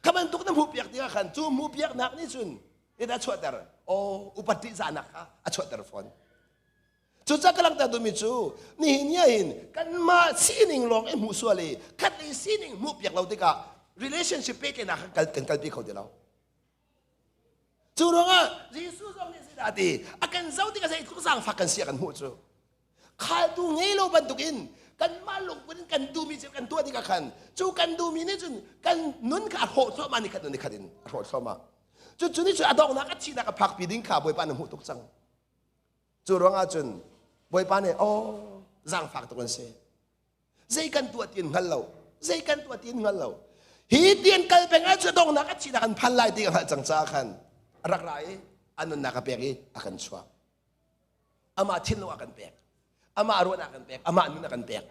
Kha bantuk na hmuhpiak tikah khan cu hmuhpiaknak nih cun dah chuahter aw upat ṭihzahnak kha a chuahter fawn. Cucaah ka langhter duhmi cu nihin ni ahhin kanmah sining lawng i hmuh sual i khatlei sining hmuhpiak lo tikah relationship pehtlaihnak kha kan kalpi kho ti lo. Cu ruangah Jesuh zong nih zeidah a ti? A kan zoh tikah zeitluk zaangfak kan si a kan hmuh cu. Khaltu ngei lo bantukin kanmah lungput in kan duhmi cu kan tuah tikah khan cu kan duhmi nih cun kan nun kha a hrawh thluahmah ni khat ni khat in a hrawh thluahmah. Cucu nih cun a donghnak a thihnak a phakpi ding kha Bawipa nih hmuh tuk cang. Cu ruangah cun Bawipa nih oh zaangfak tuk an si. Zei kan tuah ti in hngal lo. Zei kan tuah ti in hngal lo. Hi tian kal peng ah cu donghnak a thihnak an phan lai ti ka hngalh cang caah khan a rak ra i a nunnak a pek i a kan chuah. Amah thinlung a kan pek. Amah ruahnak a kan pek. Amah nun a kan pek.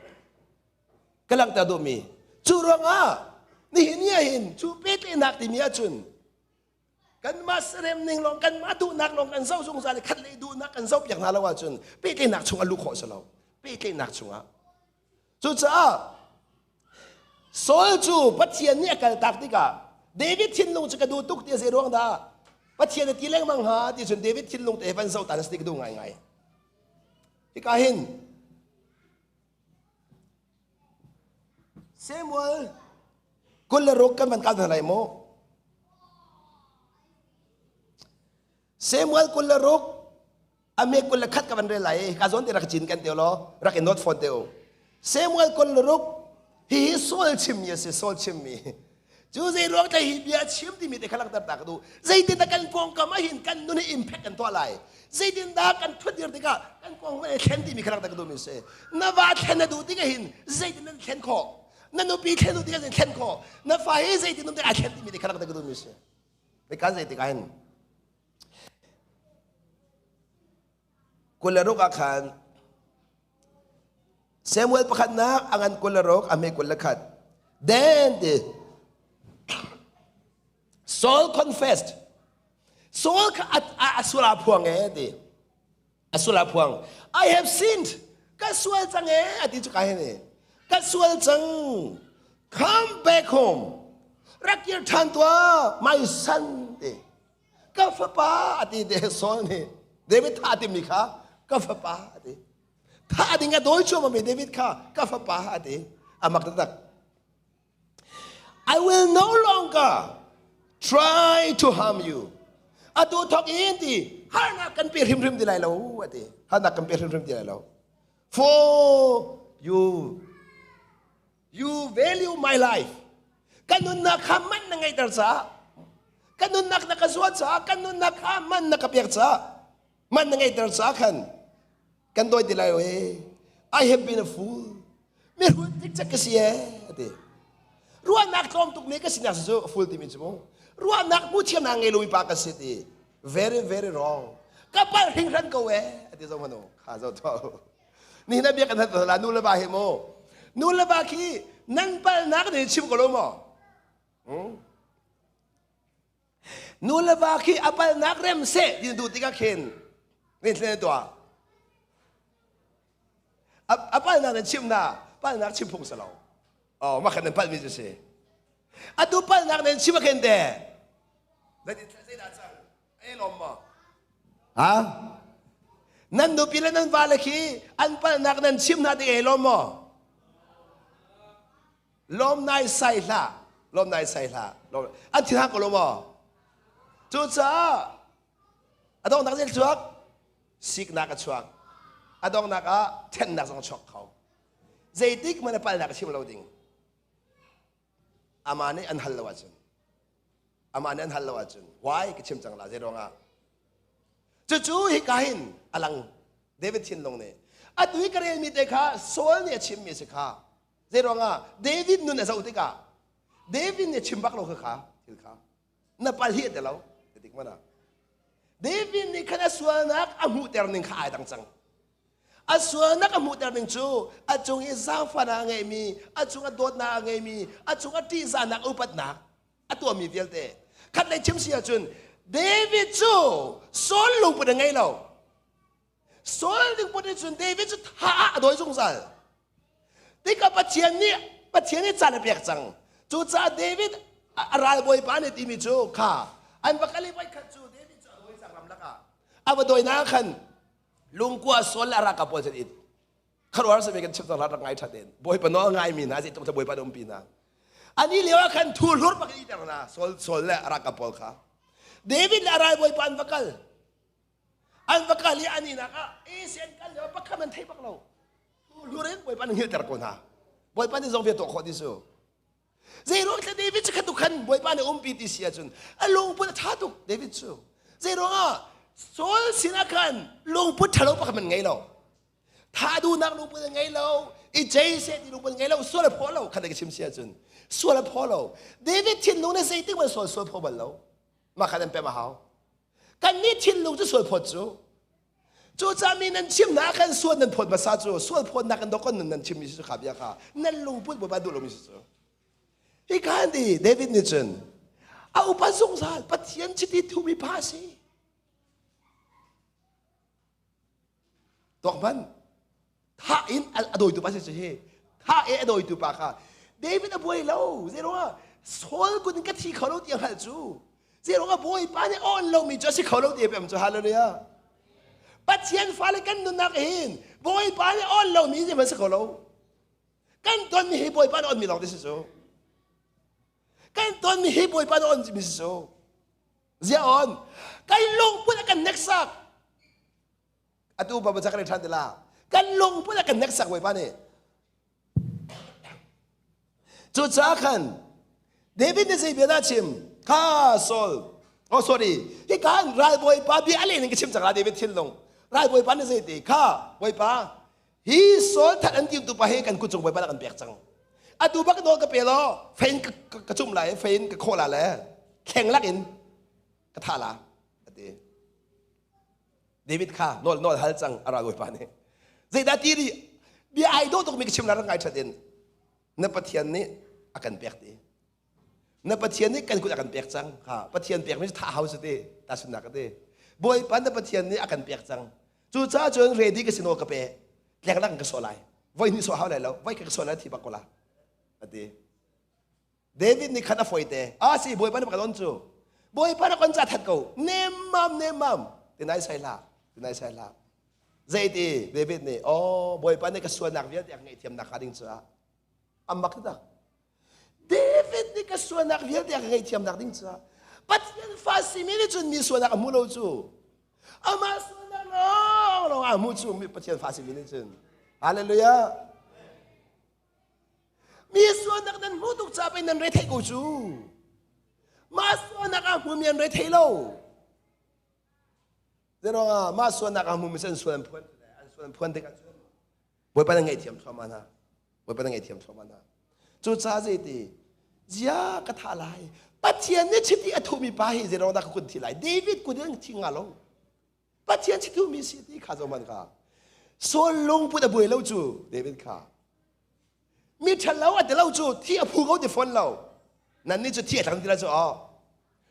Ka langhter duhmi cu ruangah nihin ni ah hin cu pehtlaihnak timi ahcun kanmah serem ning lawng kanmah duhnak lawng kan zoh zungzal i khat lei duhnak kan zoh piak hna lo ahcun pehtlaihnak chung a luh khawh si lo pehtlaihnak chungah cucaah Saul cu Pathian nih a kaltak tikah David thinlung cu ka duh tuk ti a zei ruang dah Pathian a ti lengmang hnga ti cun David thinlung te van zoh ta na si ka duh ngaingai hika hin Samuel 26 kan van kal hna lai mu. Samuel 26 a me 21 ka van rel lai ka zawn te rak cin kan te law rak i note phone te u. Samuel 26 hihi Saul chimmi a si Saul chimmi. Cu zei ruang tlai hi bia chim timi te kha langhter ta ka duh. Zeitin dah kan pawngkam ah hin kan nun hi impact kan tuah lai? Zeitin dah kan thutdir tikah kan pawngkam i thlen timi kha langhter ka duhmi si. Na va thlen na duh tikah hin zeitin nan thlen khawh? Na nupi thlen duh tikah zeitin thlen khawh? Na fa hi zeitin um tikah ai thlen timi te kha langhter ka duhmi si. Kan zei tikah hin 26 ah khan Samuel pakhatnak a ngan 26 a hme 21. Then the Saul confessed. Saul kha a sual a phuang e ti. A sual a phuang. I have sinned. Ka sual cang e a ti cu ka hin Ka sual cang. Come back home. Rak kir ṭhan tuah, my son ti. Ka fapa a ti te Saul nih David thah timi kha ka fapa a ti. Thah ding a dawi cuahmahmi David kha ka fapa a ti. A mak taktak. I will no longer try to harm you. Atu thok in ti harnak kan pe hrimhrim ti lai lo a ti. Harnak kan pe hrimhrim ti lai lo. For you You value my life. Ka nunnak kha man na ngeihter caah, ka nunnak na ka zuat caah, ka nunnak kha man na ka pek caah, man na ngeihter caah khan kan dawi ti lai lo ee. I have been a fool. Mihrut cikcek ka si ee, ati. Ruahnak tlawm tuk mi ka sinak cu fool timi cu mu. Ruahnak hmu thiamnak ngei lomi pa ka si ti. Very very wrong. Ka palh hringhran ko ee, ati zo hmanu. Kha zo to. Nihin ah bia kan hal la nu le va hi mu. Nu le va khi nan palnak nih chim ko lo maw? Nu le va khi a palnak rem seh ti duh tikah khin rin thlen tuah. A palnak nan chim na palnak chim phung si lo. Oh, mah khan nan palmi cu si. Atu palnak nan chim a khen te. Zeidah cang? Ei lawm maw? Ha? Nan nupi le nan vale khi an palnak nan chim hna tik ei lawm maw? Lawm nai sai hlah. Lawm nai sai hlah. An thin hang ko lo maw? Cucaah a donghnak zei chuak? Siknak a chuak. A donghnak ah thennak zong a chuak kho. Zeitik hmanh a palnak a chim lo ding. Amah nih an hal lo ahcun amah nih an hal lo ahcun why ka chim cang la zei ruangah cucu hika hin a lang David thinlung nih atu i ka relmi te kha Saul nih a chimmi a si kha zei ruangah David nun a zoh tikah David nih a chim bak lo kha kha thil kha na pal hi a ti lo tik mana David nih khan a sualnak a hmuhter ning kha ai dang cang A sualnak a hmuhter ning cu a cung i zaangfahnak a ngeimi, a cung a dawtnak a ngeimi, a cung a ṭihzahnak upatnak a tuahmi vialte. Khat lei chim si ahcun David cu Saul lungput a ngei lo. Saul lungput nih cun David cu tha ah a dawi zungzal. Tikah Pathian nih Pathian nih caan a pek cang. Cucaah David a ralbawipa nih timi cu kha an va kal i voikhat cu David cu a dawi cang ramlak ah. A va dawinak ah khan lungkua sual le ralkap pawl cun it kharuar sami kan chim hlat rak ngai that in bawipa nawl ngai mi hna zeitluk bawipa na umpi hna ani lio ah khan thu hlur bak in iter hna Saul Saul le ralkap pawl kha David le a ralbawipa an va kal an va kal i ani nak ah AC an kal lio pakhat an thei bak lo. Hlur in Bawipa nih hngilhter ko hna. Bawipa nih zong ve tuah khawh ti su. Zeiruang thla David cu khat khan Bawipa nih umpi ti si ahcun a lungput a ṭha tuk David cu. Zeiruang ah Saul sinah khan lungput ṭhalo pakhat man ngei lo. Tha duhnak lungput a ngei lo. I cei seh ti lungput ngei lo. Sual a phaw lo. Khat ka chim si ahcun sual a phaw lo. David thinlung nih zeitik man sual sual phaw bal lo. Mah kha nan pem a hau. Kan nih thinlung cu sual phawt cu. Cucaah mi nan chim hna khan sual nan phawt hmasa cu sual phawtnak in dawkon nan chimmi si cu kha bia kha nan lungput Bawipa duh lomi si cu. Hi khan ti David nih cun a upat zungzal Pathian chiti thumi pa si. Tuak hmanh. Tha in a dawitu pa si cu hi. Tha e a dawitu pa kha David a buai lo. Zeiruangah Saul kut in ka thi kho lo ti a hngalh cu. Zeiruangah Bawipa nih awn lomi cu a si kho lo ti a pem cu. Hallelujah. Pathian fale kan nunnak hin Bawipa nih awn lomi zeihmanh si kho lo. Kan tonmi hi Bawipa nih awnmi lawng ti si cu. Kan tonmi hi Bawipa nih awnmi si cu. Zia on. Kan lungput a kan hneksak. Atu pa kan ṭhan tila. Kan lungput a kan hneksak Bawipa nih. Cucaah khan David nih zei bia dah chim? Kha Saul. Oh sorry. Hi kan ralbawipa bia a len in ka chim cang la David thinlung. Ralbawipa nih zei ti? Kha Bawipa hi Saul that an timtu pa hi kan kut cung Bawipa kan pek cang. Atu bak nawl ka pe law fein ka cumh lai fein ka khawh la le thleng lak in ka thah la ati. David kha nawl nawl hal cang a ralbawipa nih. Zeidah ti ri bia ai dawh tukmi ka chim la rak ngai that in na Pathian nih a kan pek ti. Na Pathian nih kan kut a kan pek cang. Ha Pathian pekmi cu thah hau si ti. Tahchunhnak ka ti. Bawipa na Pathian nih a kan pek cang. Cucaah cun ready ka si nawl ka pe. Tleng lang ka sawh lai. Voi hnih sawh hau lai lo. Voi ka sawh lai thi bak ko la. Ati. David nih khan a foite. A si Bawipa nih kan on cu. Bawipa na kon ca that ko. Nemmam nemmam. Tinai sai hlah. Tinai sai hlah. Zeiti David nih oh Bawipa nih ka sualnak vialte a ngaihthiamnak hnga ding caah a mak tak. David nih ka sualnak vialte a ka ngaihthiamnak ding caah Pathian fa simi nih cun mi sualnak a hmu lo cu. Amah sualnak lawng lawng a hmu cu mi Pathian fa simi nih cun. Hallelujah. Mi sualnak nan hmuh tuk ca pei nan re theih ko cu. Mah sualnak a hmumi an re thei lo. Zeruangah mah sualnak a hmumi an sual an phuan an sual an phuan tikah cun Bawipa na ngaihthiam thluahmah hna. Bawipa na ngaihthiam thluahmah hna. Cucaah zeiti zia ka thah lai. Pathian nih chiti a thuhmi pa hi zeiruang dah ka kun thi lai? David kun in thi nga lo. Pathian chiti si ti kha zohman kha. Saul lungput a buai lo cu David kha. Mi ṭhalo a ti lo cu thi a phu ko ti fawn lo. Nan nih cu thi a tlang ti la cu aw.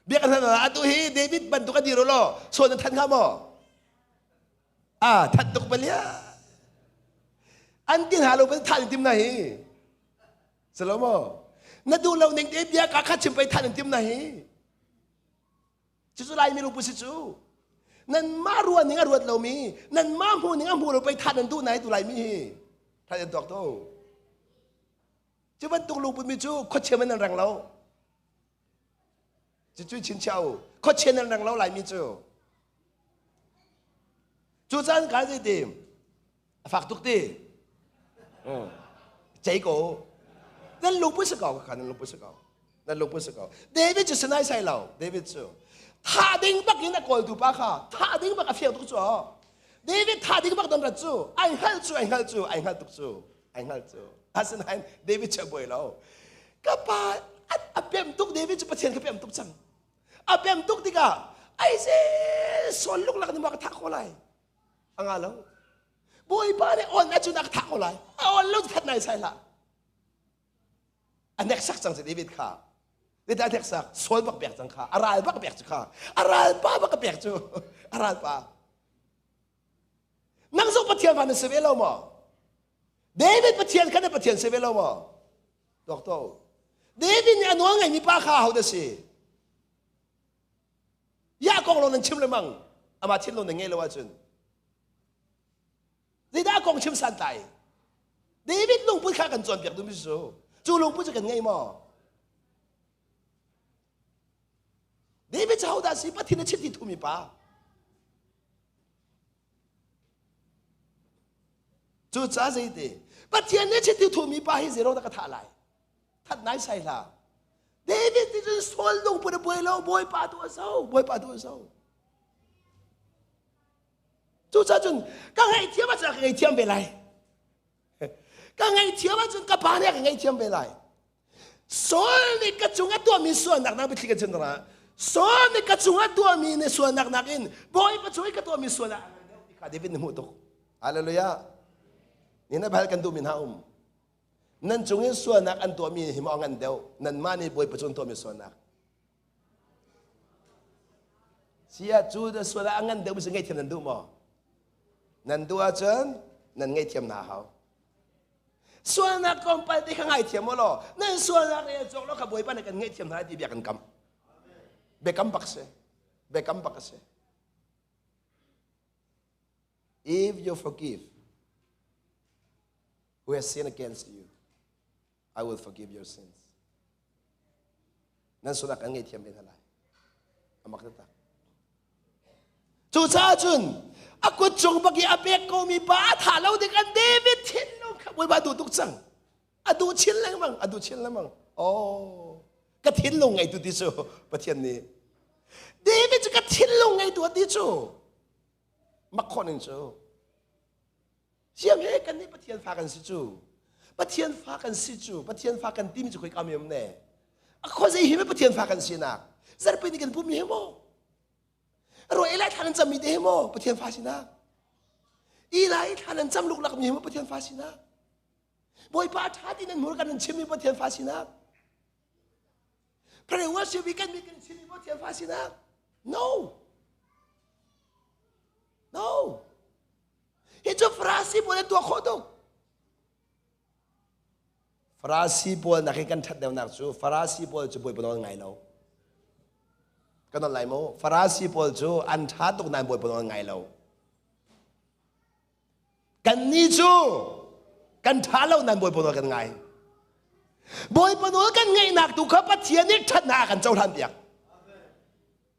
Biak hna atu hi David bantuk a dir law Saul na than hnga maw? Ah, that tuk palia. An ti hna lo ban than tim na hi. Salomo. Na duh lo ning te bia ka kha chim pei than tim na hi. Cucu Laimi lungput si cu. Nanmah ruah ning a ruat lomi, nanmah hmuh ning a hmu lo pei that nan duh nai tu Laimi hi. That an tuak to. Cu bantuk lungput mi cu khuachia man nan reng lo. Cucu chinchiah u. Khuachia nan reng lo Laimi cu. Cu caan ka zei ti a fak tuk ti. Cei ko. Nan lungput si ko kha nan lungput si ko. Nan lungput si ko. David cu sinai sai lo. David cu thah ding bak in a kawltu pa kha thah ding bak a fiang tuk cu. David thah ding bak don rat cu ai hngalh cu ai hngalh cu ai hngalh tuk cu ai hngalh cu. Asinain David cu a buai lo. Ka pa a pem tuk David cu Pathian ka pem tuk cang. A pem tuk tikah ai se sawn luk lak ni ma ka thah ko lai. A nga lo. Bawipa nih on ahcun a ka thah ko lai. A on lo that nai sai hlah. A hneksak cang si David kha. David a hneksak. Saul bak pek cang kha. A ral bak pek cu kha. A ral pa bak a pek cu. A ral pa. Nang zong Pathian fa na si ve lo maw? David Pathian kha na Pathian si ve lo maw? Tuak to. David nih a nawl ngeimi pa kha aho dah si? Ya kong lo nan chim lengmang. Amah thinlung nan ngei lo ahcun. Zeidah kong chim santlai? David lungput kha kan cawnpiak duhmi cu. Cu lungput cu kan ngei maw? David cu hodah si? Pathian a chiti thumi pa. Cucaah zeiti? Pathian nih chiti thumi pa hi zero dah ka thah lai. That nai sai hlah. David nih cun Saul lungput a buai lo, Bawipa tu a zo, Bawipa tu a zo. Cucaah cun ka ngaihthiam ahcun ka ngaihthiam ve lai. Ka ngaihthiam ahcun ka pa nih a ka ngaihthiam ve lai. Saul nih ka cung a tuahmi sualnak nak biathli kan chim tikah Saul nih ka cung a tuahmi nih sualnak nakin Bawipa cung i ka tuahmi sualnak a ngan deuh ti kha David nih hmuh tuk. Hallelujah. Ni na bal kan duhmi hna um. Nan cung in sualnak an tuahmi hi maw a ngan deuh nanmah nih Bawipa cung tuahmi sualnak. Sia cu na sual ah a ngan deuh mi ngaihthiam nan duh maw? Nan duh ahcun nan ngaihthiam na hau. Sualnak tlawmpal te kha ngaithiam u law nan sualnak rel cawk lo kha Bawipa nih kan ngaihthiam hna ti bia kan kam. Biakam bak si. Biakam bak a si. If you forgive who has sinned against you, I will forgive your sins. Nan sualnak kan ngaihthiam ve hna lai. Amak taktak. Cucaah cun a kut cung bak i a pek komi pa a thah lo ding an David thinlung kha Bawipa duh tuk cang. A duh chin lengmang, a duh chin lengmang. Oh, ka thinlung ngeitu ti cu Pathian nih. David cu ka thinlung ngeitu a ti cu. Mak khawh ning cu. Siang he kan nih Pathian fa kan si cu. Pathian fa kan si cu. Pathian fa kan timi cu khoi ka mi um ne. A khuazei hi Pathian fa kan sinak. Zarhpi ni kan pummi he maw? Ro Eli thla nan cammi te he maw Pathian fa sinak? Eli thla nan cam luklak mi he maw Pathian fa sinak? Bawipa ṭha ti nan hmur kan nan chimmi Pathian fa sinak? Pray worship kan mi kan chimmi Pathian fa sinak? No. No. Hi cu Farasi pawl an tuah khawh tuk. Farasi pawl nak in kan ṭhat deuhnak cu Farasi pawl cu Bawipa nawl ngai lo. Kan nawl lai maw? Farasi pawl cu an ṭha tuk nain Bawipa nawl ngai lo. Kannih cu kan ṭha lo nain Bawipa nawl kan ngai. Bawipa nawl kan ngaihnak tu kha Pathian nih ṭhatnak a kan cohlan piak.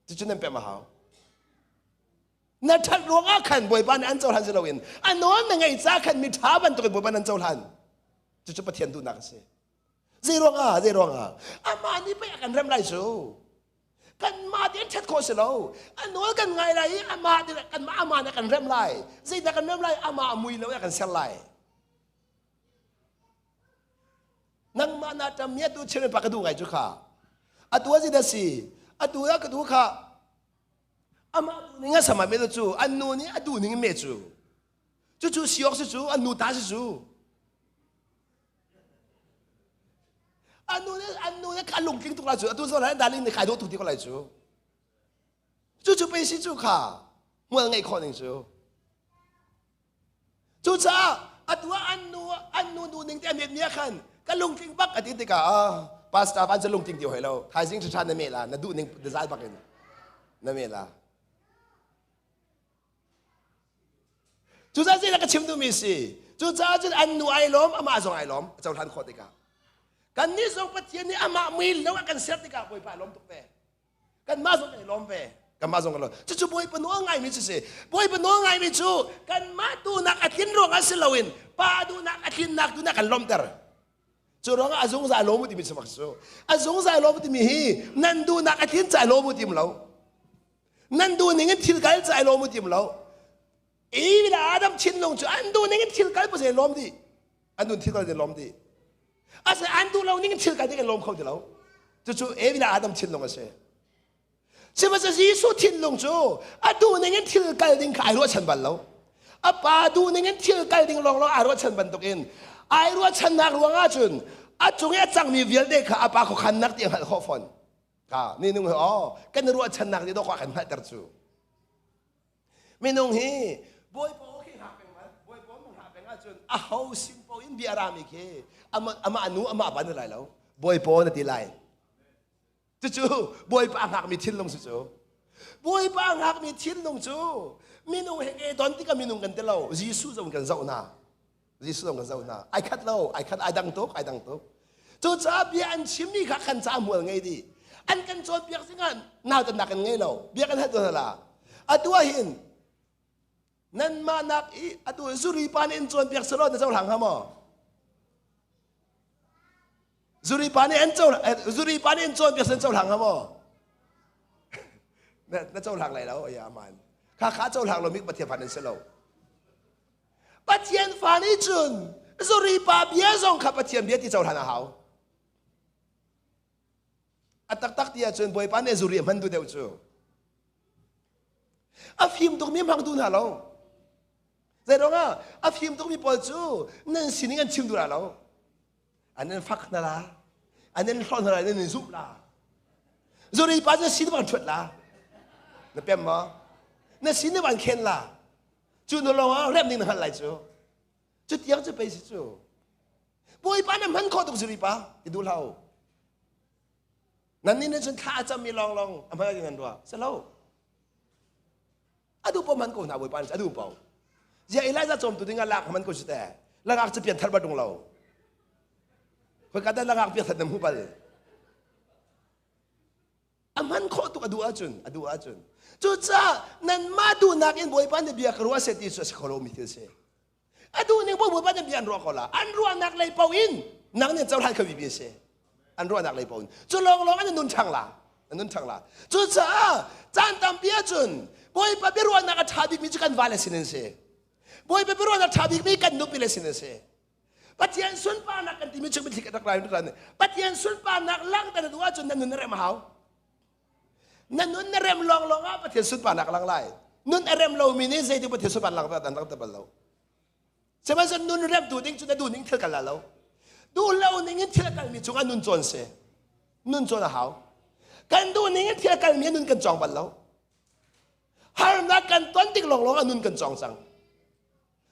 Cucu nan pem a hau. Na ṭhat ruangah khan Bawipa nih an cohlan si loin a nawl na ngeih ca khan mi ṭha bantukin Bawipa nan cohlan. Cucu Pathian duhnak a si. Zei ruangah? Zei ruangah? Amah nih pei a kan rem lai cu. Kanmah tein ṭhat khawh si lo. A nawl kan ngai lai i amah kanmah amah nih a kan rem lai. Zeidah kan rem lai? Amah a mui lo i a kan ser lai. Nangmah na ṭam mi atu chim pa ka duh ngai cu kha. Atu a zeidah si? Atu ah ka duh kha amah duh ning a sama me cu an nu nih a duh ning me cu cucu si awk si cu an nu ta si cu an nu nih an nu nih a lungtling tuk lai cu atu zawn ah darling nih kai dawh tuk ti ko lai cu cucu pei si cu kha hmual ngeih khawh ning cu Cucaah atu ah an nu an nu nu ning te a met mi ah khan ka lungtling bak a ti tikah ah pastor van cu lungtling ti hoi lo thaizing ṭha na me la na duh ning dazal bak in na me la Cucaah zeidah ka chim duhmi si cucaah cun an nu ai lawm amah zong ai lawm a cohlan khawh tikah kannih zong Pathian nih amah mui lo a kan ser tikah Bawipa a lawm tuk ve kanmah zong kan i lawm ve kanmah zong kan lawm cucu Bawipa nawl ngaimi cu si Bawipa nawl ngaimi cu kanmah duhnak a tlin ruangah si loin pa duhnak a tlinnak duhnak kan lawmhter cu ruangah a zungzal lawm u timi cu cu a zungzal lawm u timi hi nan duhnak a tlin ca lawm u tim lo nan duh ning in thil kal ca lawm u tim lo Eve le Adam thinlung cu an duh ning in thil kal pa lawm dih an duh thil kal lawm dih ase an duh lo ning in thil kal ding lawm kho ti lo cucu Eve le Adam thinlung a si sihmanhsehlaw Jesuh thinlung cu a duh ning in thil kal ding kha ai ruahchan bal lo a pa duh ning in thil kal ding lawng lawng ai ruahchan bantukin ai ruahchannak ruangah cun a cung i a cangmi vialte kha a pa khuakhannak ti a hngalh khawh fawn ka minung hi aw kan i ruahchannak nih dawk kan hngalhter cu Minung hi Bawipa aw khi hngak peng man Bawipa aw hngak peng ahcun a ho sin paoh in bia rami khi amah nu amah pa na lai lo Bawipa aw na ti lai cucu Bawipa a hngakmi thinlung si cu Bawipa a hngakmi thinlung cu minung he ke don tikah minung kan ti lo Jesuh zong kan zoh hna Jesuh zong kan zoh hna. Ai khat lo, ai khat, ai dang tuk, ai dang tuk. Cucaah bia an chimmi kha kan ca hmual ngei dih. An kan cawnpiak zingah nautatnak kan ngei lo. Bia kan hal tuan la. Atu ah hin. Nanmah nak i atu zuri pa nih in cawnpiak selaw na cohlang hnga maw? Zuri pa nih an co zuri pa nih in cawnpiak sen cohlang hnga maw? Na, na cohlang lai lo, ya aman. Kha kha cohlang lo mi Pathian fa nan si lo. Pathian fa nih cun zuri pa bia zong kha Pathian bia ti cohlan a hau. A taktak ti ahcun Bawipa nih zuri a hman tu deuh cu. A fim tukmi hmang tu hna lo. Zeiruangah a fim tukmi pawl cu nan sining an chim duh lo. An in fak hna la. An in hlawh hna la, nan in zumh la. Zuri pa cu sin bang ṭhuat la. Na pem maw? Na sin nih van khen la. Cu nu lawng ah rem ding na hngalh lai cu. Cu tiang cu pei si cu. Bawipa na hman khawh tuk zuri pa ti duh hlah u. Nan nih cun thla a cammi lawnglawng a hman in an ruah. Si lo. A duh paoh hman ko hna Bawipa nih a duh paoh. Ziah Elijah cawmtu ding ah lak hman ko si te. Langak cu pian thar bat lo. Khoika dah langak pian thar na hmu bal. A hman khawh tuk a duh ahcun, a duh ahcun. Cucaah nanmah duhnak in Bawipa nih bia ka ruah seh ti cu a si kho lomi thil si. A duh ning Bawipa nih bia an ruah ko la. An ruahnak lei paoh in nang nih cohlan kho mi si. An ruahnak lei paoh in. Cu lawnglawng an nun ṭhang la. An nun ṭhang la. Cucaah caan tampi ahcun Bawipa biaruahnak a ṭha bikmi cu kan vale sin in si. Bawipa biaruahnak a ṭha bikmi kan nupi le sin in si. Pathian sunparnak kan timi cu mitthli ka rak lai. Pathian sunparnak langhter na duh ahcun na nun na rem a hau. Na nun na rem lawnglawng ah Pathian sunparnak lang lai. Nun a rem lomi nih zeitik Pathian sunparnak lang an lang bal lo. Sihmanhsehlaw nun rem tu ding cu na duh ning thil kal la lo. Duh lo ning in thil kalmi cungah nun cawn si. Nun cawn a hau. Kan duh ning in thil kalmi nun kan cawng bal lo. Harnak kan ton tik lawnglawng ah nun kan cawng cang.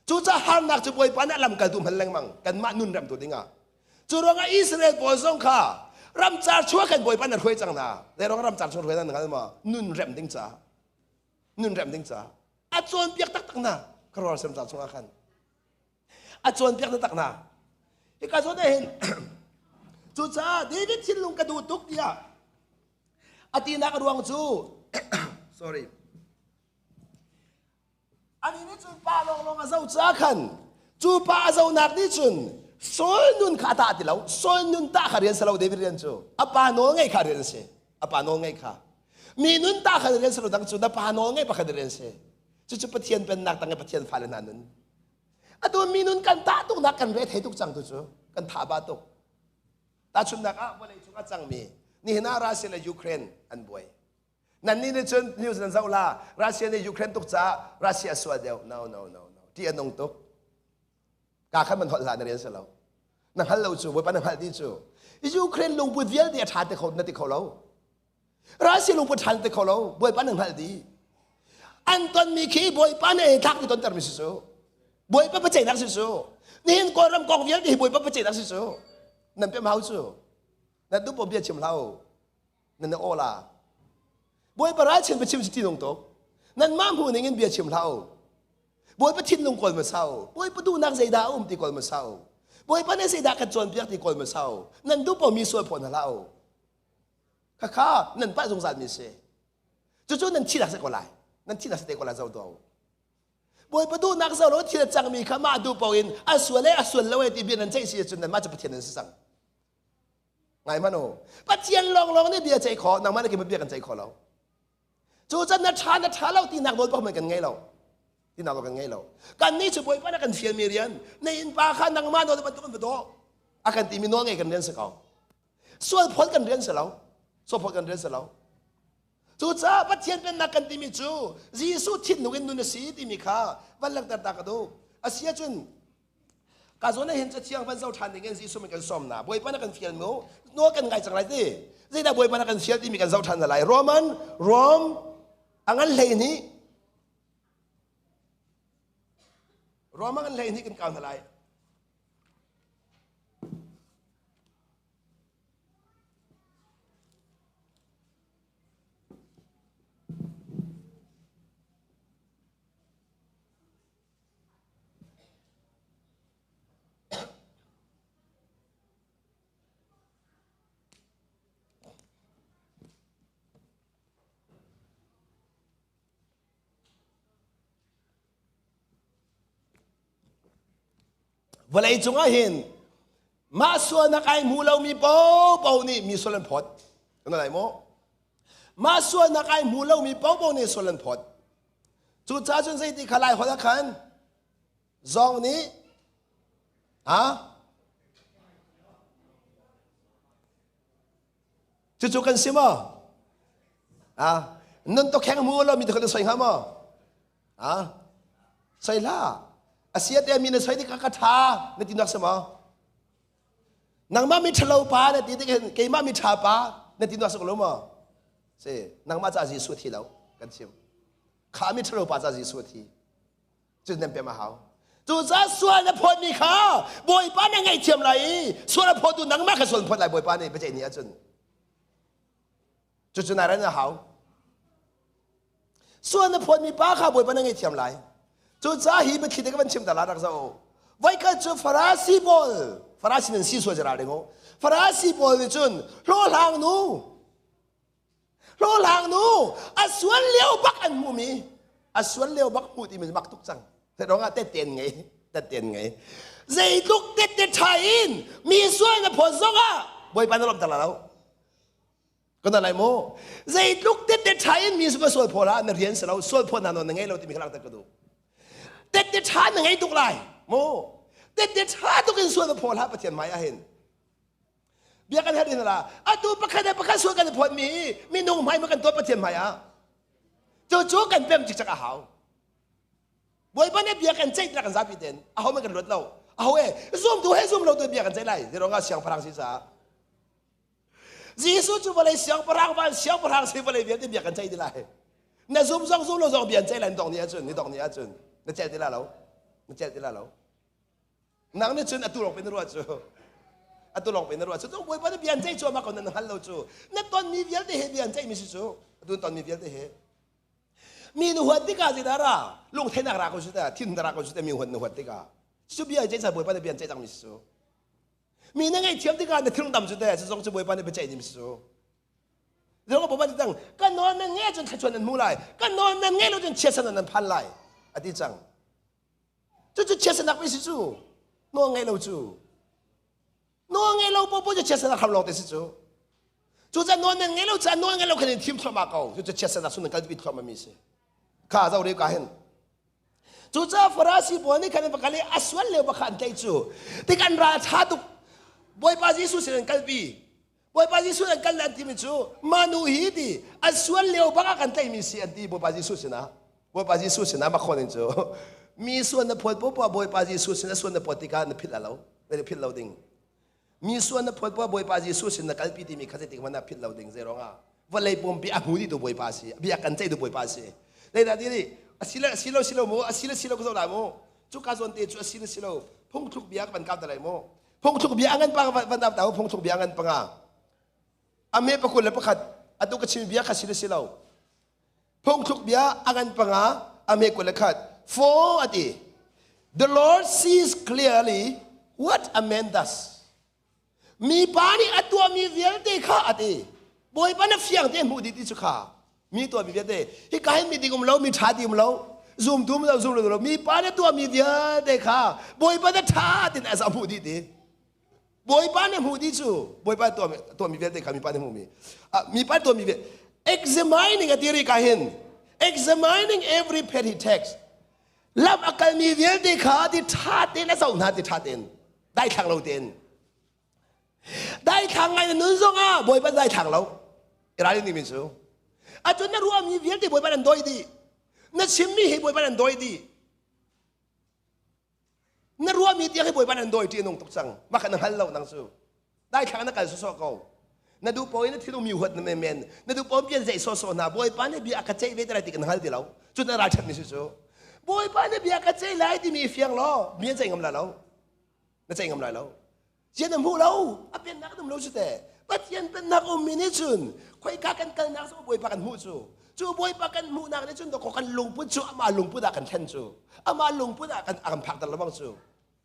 Cucaah harnak cu Bawipa nih a lamkaltu hman lengmang kanmah nun remtu dingah. Cu ruangah Israel pawl zong kha ramcar chuah khan Bawipa nih a hruai cang hna. Zei ruangah ramcar chung hruai hna na hngal maw? Nun remh ding caah. Nun remh ding caah. A cawnpiak taktak hna. Khuaruahhar ramcar chungah khan. A cawnpiak taktak hna. Hika zawn ah hin cucaah David thinlung ka duh tuk tiah a tinak a ruang cu sorry Anih nih cun pa lawnglawng a zoh caah khan cu pa a zohnak nih cun Saul nun kha a tah ti lo. Saul nun tah kha rian si lo David rian cu. A pa nawl ngeih kha rian a si. A pa nawl ngeih kha. Mi nun tah kha rian si lo dang cu na pa nawl ngeih pakhat rian si. Cucu Pathian pennak tang i Pathian fale hna nun. Atu mi nun kan tah tuknak kan re thei tuk cang tu cu kan tha ba tuk. Tahchunhnak ah vawlei cung a cangmi nihin ah Russia le Ukraine an buai. Nannih nih cun news nan zoh la Russia nih Ukraine tuk caah Russia a sual deuh. No no no no. Ti a nung tuk. Ka khan man holh hlah na rian si lo. Na hngal lo cu Bawipa na hngalh dih cu. Ukraine lungput vialte a ṭha ti kho na ti kho lo. Russia lungput ṭha na ti kho lo. Bawipa na hngalh dih. An tonmi khi Bawipa nih thlak ti tontermi si cu. Bawipa paceihnak si cu. Nihin Kawlram kong vialte hi Bawipa paceihnak si cu. Nan pem hau cu. Nan duh bia chim hlah u. Nan aw la. Bawipa ralchin biachim si tinung tuk. Nanmah hmuh ning in bia chim hlah u. Bawipa thinlung kawl hmasa u. Bawipa duhnak zeidah a um ti kawl hmasa u. Bawipa nih zeidah kan cawnpiak ti kawl hmasa u. Nan duh paoh mi sual phaw hna hlah u. Khakha nan palh zungzal mi si. Cucu nan thihnak si ko lai. Nan thihnak si te ko lai zoh tuah u. Bawipa duhnak zoh lo thil a cangmi kha mah duh paoh in a sual e a sual lo e ti bia nan ceih si ahcun nanmah cu Pathian nan si cang. Ngai hmanh u. Pathian lawnglawng nih bia ceih khawh, nangmah le keimah bia kan ceih khawh lo. Cu can na ṭha na ṭha lo tinak nawl pakhat kan ngei lo. Tinak nawl kan ngei lo. Kannih cu Bawipa nih kan fialmi rian, na innpa kha nangmah nawl bantuk in va daw. A kan timi nawl ngei kan rian si ko. Sual phawt kan rian si lo. Sual phawt kan rian si lo. Cucaah Pathian pennak kan timi cu Jesuh thinlung in nun a si timi kha van langhter ta ka duh. A si ahcun Ka zawn ah hin cathiang van zoh ṭhan ding in Jesuh min kan sawm na. Bawipa na kan fial mu. Nawl kan ngai cang lai ti. Zeidah Bawipa na kan fial timi kan zoh ṭhan lai. Roman, Rom, a ngan 12. Rom a ngan 12 kan kau hna lai. Vawlei cungah hin mah sualnak ai hmu lomi paohpaoh nih mi sual an phawt. Kan lai maw? Mah sualnak ai hmu lomi paohpaoh nih sual an phawt. Cucaah cun zeiti kha lai holh ah khan zawng nih ha Cucu kan si maw? Ah, nun to kheng mu lo mi to kan soi hnga maw? Ah, soi hlah. Asia te mi na soi dik ka tha na ti nak si maw? Nangmah mi ṭhalo pa na ti tik hin keimah mi ṭha pa na ti nak si ko lo maw? Si, nangmah ca Jesuh thi lo kan chim. Kha mi ṭhalo pa ca Jesuh thi. Cu nan pem a hau. Cucaah sual na phawtmi kha Bawipa na ngaihthiam lai i sual a phawtu nangmah kha sual phawt lai Bawipa nih biaceih ni ahcun. Cucu nai ran a hau. Sual na phawtmi pa kha Bawipa na ngaihthiam lai. Cucaah hi biathli te ka van chim ta la rak zoh. Voikhat cu Farasi pawl, Farasi nan si sual ral ding u. Farasi pawl nih cun hlawhhlang nu Hlawhhlang nu a sual lio bak an hmuhmi a sual lio bak hmuh timi mak tuk cang. Te ah teten ngei teten ngei. Zeitluk tette ṭha in mi sual na phawt zongah Bawipa na lawmhter lai lo. Kan lai mu. Zeitluk tette ṭha in mi va sual phaw hlah na rian si lo sual phawt hna nawn na ngei lo timi kha langhter ka duh. Tette ṭha na ngei tuk lai mu. Tette ṭha tuk in sual na phaw hlah Pathian hmai ah hin. Bia kan herh la atu pakhat le pakhat sual kan i phawt mi hi minung hmai ma kan tuah Pathian hmai ah cucu kan pem cikcek a hau. Bawipa nih bia kan ceih kan zapi ten aho man kan luat lo aho e zum tu he zum lo tu bia kan ceih lai zero nga siangpahrang si caah Jesuh cu vawlei siangpahrang van siangpahrang si vawlei vialte bia kan ceih ti lai na zum zong zum lo zong bia an ceih lai ni dong ni ahcun ni dong ni ahcun na celh ti la lo na celh ti la lo Nang nih cun atu lawng pe na ruah cu. Atu lawng pe na ruah cu. Cu Bawipa nih bia an ceih cuahmah ko nan hngal lo cu. Na tonmi vialte he bia an ceihmi si cu. Atu tonmi vialte he. Mi na huat tikah zeidah ra? Lungtheihnak ra ko su ta, thin ra ko su ta mi huat na huat tikah. Cu bia ceih cang Bawipa nih bia an ceih cangmi si cu. Mi na ngaihthiam tikah na thinlung dam cu te, cu zong cu Bawipa nih bia ceih mi si cu. Zong Bawipa nih cang, kan nawl nan ngei cun thluachuah nan hmu lai. Kan nawl nan ngei lo cun chiatsan nan phan lai. A ti cang. Cucu chiatsanak pei si cu. Nawl ngei lo cu. Nawl ngei lo popo cu chiatsanak hram lawng te si cu. Cucaah nawl nan ngei lo caah nawl ngei lo khan in thim thluahmah ko. Cucu chiatsanak sun nan kalpi thluahmah mi si. Kha zo re ka hin. Cucaah Farasi pawl nih khan an va kal i a sual lio va kha an tlaih cu. Tik an ral tha tuk. Bawipa Jesuh sin an kalpi. Bawipa Jesuh an kal an timi cu mah nu hi ti an sual lio bak ah kan tlaihmi si an ti Bawipa Jesuh sinah. Bawipa Jesuh sinah makhawn in cu mi suan na phawt poah Bawipa Jesuh sin a suan na phawt tikah na philh lo na philh lo ding. Mi suan na phawt poah Bawipa Jesuh sin na kalpi timi kha zeitik hmanh ah philh lo ding. Zeiruangah vawlei pumpi a hmu dih tu Bawipa si bia kan ceih tu Bawipa si. Leidah ti nih asile silo silo mu asile silo ka zoh lai mu. Cuka zawn te cu asile silo phungthluk bia ka van kau te lai mu. Phungthluk bia ngan pa van dam ta phungthluk bia ngan panga. Ame pakul le pakhat atu ka chim bia kha si le si lo. Phungthluk bia a ngan panga ame kul le khat. For ati The Lord sees clearly what a man does. Mi pa nih a tuahmi vialte kha ati. Bawipa na fiang te hmuh dih ti cu kha. Mi tuahmi vialte hika hin mi ding um lo mi ṭha ti um lo zumtu um lo zum lo mi pa na tuahmi vialte kha Bawipa na ṭha tin a hmuh dih ti. Bawipa na hmuh dih cu Bawipa tuahmi tuahmi vialte kha mi pa na hmuhmi mi pa tuahmi vialte examining a ti ri ka hin examining every path he takes lam a kalmi vialte kha ti ṭha tein a zoh hna ti ṭha tein daithlang lo tein Daithlang ngai na nun zongah Bawipa daithlang lo. I ralring dingmi cu. Atu na ruahmi vialte Bawipa nan dawi dih. Na chimmi hi Bawipa nan dawi dih. Na ruahmi tiang hi Bawipa nan dawi ṭih a nung tuk cang. Mah kha na hngal lo nang cu. Daithlang na kal sawsawh ko. Na duh paoh in na thil mi huat na men. Na duh paoh bia zeih sawsawh hna. Bawipa nih bia a ka ceih ve te lai ti kan hngal ti lo. Cu na ralṭhatmi si cu. Bawipa nih bia ka ceih lai timi fiang law bia ceih ngam lai lo. Na ceih ngam lai lo. Zian na hmuh lo, a pennak an um lo cu teh. Pathian pennak ummi nih cun khoika kan kalnak zong Bawipa kan hmuh cu. Cu Bawipa kan hmuhnak nih cun dawkaw kan lungput cu amah lungput ah kan thlen cu. Amah lungput ah kan a kan phakter lengmang cu.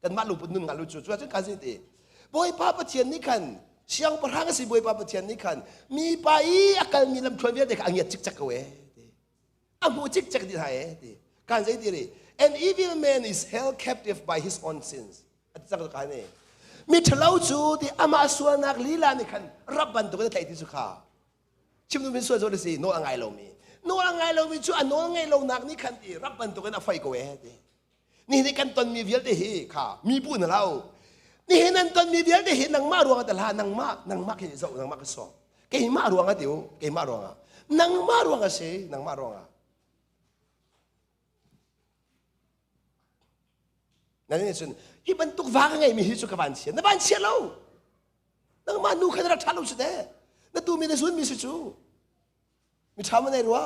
Kanmah lungput nun ngal lu cu. Cu ahcun kan si ti. Bawipa Pathian nih khan siangpahrang a si Bawipa Pathian nih khan mipa i a kalmi lamthluan vialte kha a ngiat cikcek ko ee. A hmuh cikcek dih hna ee ti. Kan zei ti ri? An evil man is held captive by his own sins. A ti cang ka ni. Mi ṭhalo cu ti amah sualnak lila nih khan rap bantuk in a tlaih ti cu kha. Chim duhmi sual cu si nawl a ngai lomi. Nawl a ngai lomi cu a nawl ngeih lonak nih khan ti rap bantuk in a foi ko ee ti. Nihin kan tonmi vialte hi kha mi bu na lo. Nihin nan tonmi vialte hi nangmah ruangah ta hlah nangmah nangmah khi zoh nangmah ka sawm. Keimah ruangah ti u keimah ruangah. Nangmah ruangah si nangmah ruangah. Na nih cun hi bantuk va ka ngeimi hi cu ka van chia. Na van chia lo. Nangmah nu kha na rak ṭha lo si teh. Na tumi na zunmi si cu. Mi ṭha ma nei rua.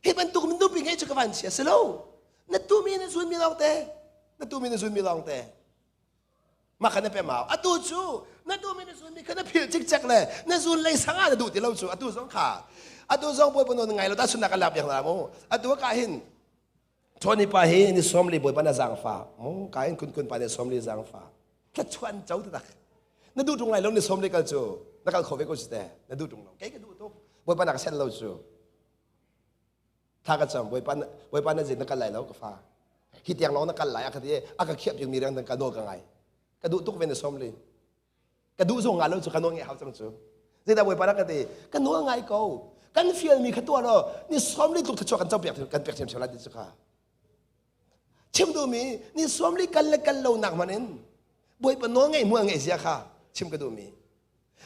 Hi bantuk nupi ngei cu ka van chia si lo. Na tumi na zunmi lawng te. Na tumi na zunmi lawng te. Mah kha na pem hau. Atu cu na duhmi na zunmi kha na philh cikcek le na zun lei sang ah na duh ti lo cu. Atu zong kha atu zong Bawipa nawl na ngai lo ta sunnak kan lak piak hna mu. Atu ka hin Tony pa hi ni sawmli Bawipa na zaangfa. Mu ka hin kun kun pa ni sawmli zaangfa. Thlachuan co taktak. Na duh tung lai lo ni sawmli kal cu. Na kal kho ve ko si te. Na duh tung lo. Kei ka duh tuk. Bawipa na ka sen lo cu. Thla ka cam Bawipa Bawipa na zin na kal lai lo ka fa. Hi tiang lawng na kal lai a ka ti a ka khiah piak mi riang ka nawl ka ngai. Ka duh tuk ve na som li. Ka duh zong nga lo cu ka nawl ngai hau cang cu. Zeidah Bawipa na ka ti ka nawl ngai ko. Kan fial mi kha tuah law ni som li tluk thluachuah kan co piak kan pek thiam lai ti cu kha. Chim duh mi ni som li kal le kal lo nak hmanh in Bawipa nawl ngai hmual ngai zia kha chim ka duh mi.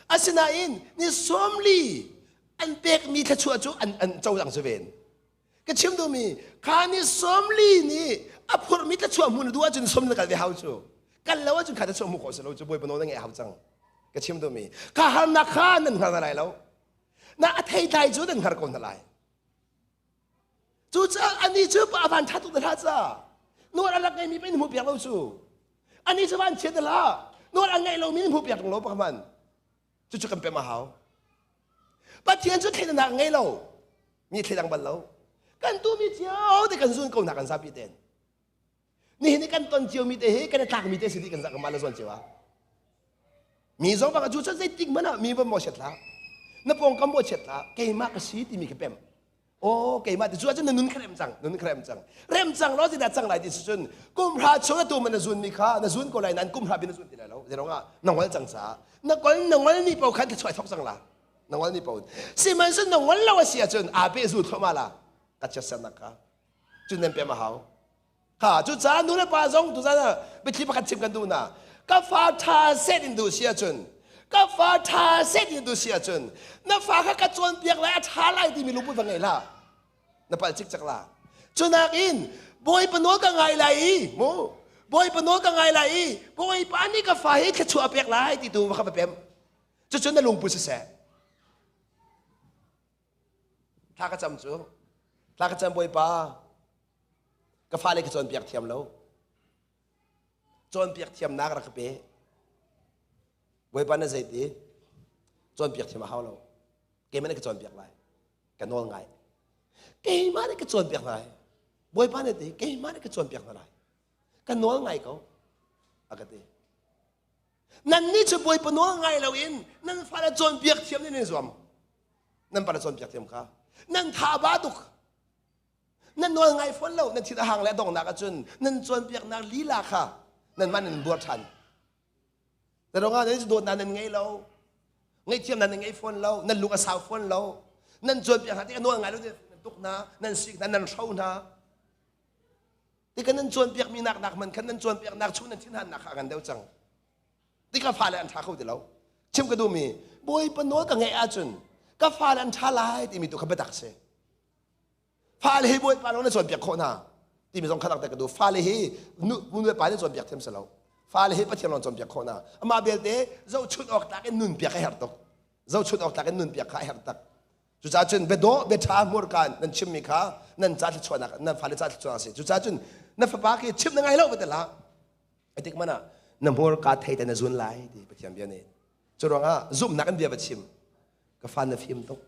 Asinain ni sawmli an pekmi thluachuah cu an, an cohlang cu ven. Ka chim duhmi kha ni sawmli nih a phurhmi thluachuah hmu na duh ahcun sawm na kal ve hau cu. Kal lo ahcun kha thluachuah hmu khawh si lo cu Bawipa nawl na ngeih hau cang. Ka chim duhmi kha harnak kha nan hngar hna lai lo. Na a theitlai cu nan hngar ko hna lai. Cucaah anih cu a van ṭha tuk hlah ca. Nawl a rak ngeimi pei na hmuh piak lo cu. Anih cu van chiat hlah. Nawl a ngeih lomi na hmuh piak lo pakman. Cucu kan pem a hau. Pathian cu thleidannak ngei lo. Mi thleidang bal lo. Kan tuhmi cio te kan zun ko hna kan zapi ten. Nihin i kan ton ciomi te hi kan i tlakmi te si dih kan za kan mah le zawn cio ah. Mi zong bang cu cun zeitik hmanh ah mi va maw chiat hlah. Na pawngkam maw chiat hlah. Keimah ka si timi ka pem. Aw keimah ti cu ahcun na nun kha rem cang na nun kha rem cang rem cang law zeidah cang lai ti si cun kum hra chung atu man na zun mi kha na zun ko lai nain kum hra bin na zun ti lai lo zei ah na ngol cang caah na kol na ngol ni paoh khan thluachuah thok cang la na ngol ni paoh sihmanhsehlaw na ngol lo a si ahcun aa pe zu thluahmah la ka chiatsernak kha cun nan pem a hau Kha cucaah nu le pa zong tuzan ah biathli pakhat chim kan duh na. Ka fa ṭha set in duh si ahcun ka fa ṭha set in duh si ahcun na fa kha ka cawnpiak lai a ṭha lai timi lungput va ngei hlah. Na palh cikcek la. Cunak in Bawipa nawl ka ngai lai i mu Bawipa nawl ka ngai lai i Bawipa nih ka fa hi thluachuah a pek lai ti tu va kha va pem. Cucun na lungput siseh. Thla ka cam cu. Thla ka cam Bawipa. Ka fale ka cawnpiak thiam lo. Cawnpiak thiamnak rak ka pe. Bawipa na zeiti? Cawnpiak thiam a hau lo. Keimah nih ka cawnpiak lai. Ka nawl ngai. Keimah nih ka cawnpiak hna lai. Bawipa nih ti keimah nih ka cawnpiak hna lai. Ka nawl ngai ko. A ka ti. Nannih cu Bawipa nawl ngai loin nan fale cawnpiak thiam nih nan i zuam. Nan pale cawnpiak thiam kha. Nan tha ba tuk. Nan nawl ngai fawn lo. Nan thin a hang le a donghnak ahcun nan cawnpiaknak lila kha nanmah nan buar ṭhan. Zarong nan dawtnak nan ngei lo. Ngaihthiamnak nan ngei fawn lo. Nan lung a sau fawn lo. Nan cawnpiak hna tikah nawl ngai lo nan tuk hna, nan sik hna, nan hro hna. Tikah nan cawnpiakmi nak nak man khan nan cawnpiaknak chung nan thinhannak kha a ngan deuh cang. Tikah fale an ṭha kho ti lo. Chim ka duhmi, Bawipa nawl ka ngeih ahcun ka fale an ṭha lai timi tu kha biatak si. Fale hi Bawipa lawng na cawnpiak khawh hna timi zong kha rak ka duh. Fale hi nu le pa nih cawnpiak thiam si lo. Fale hi Pathian lawng cawnpiak khawh hna. Amah belte zohchunh awk tlak in nunpiak a herh tuk. Zohchunh awk tlak in nunpiak kha a herh tak. Cucaah cun biadawh biaṭha hmurka nan chimmi kha nan ca thluachuahnak nan fale ca thluachuahnak a si. Cucaah cun na fapa khi chimh na ngai lo va ti hlah. A tik man ah na hmurka thei te na zun lai ti Pathian bia nih. Cu ruangah zumhnak in bia va chim. Ka fa na fim tuk.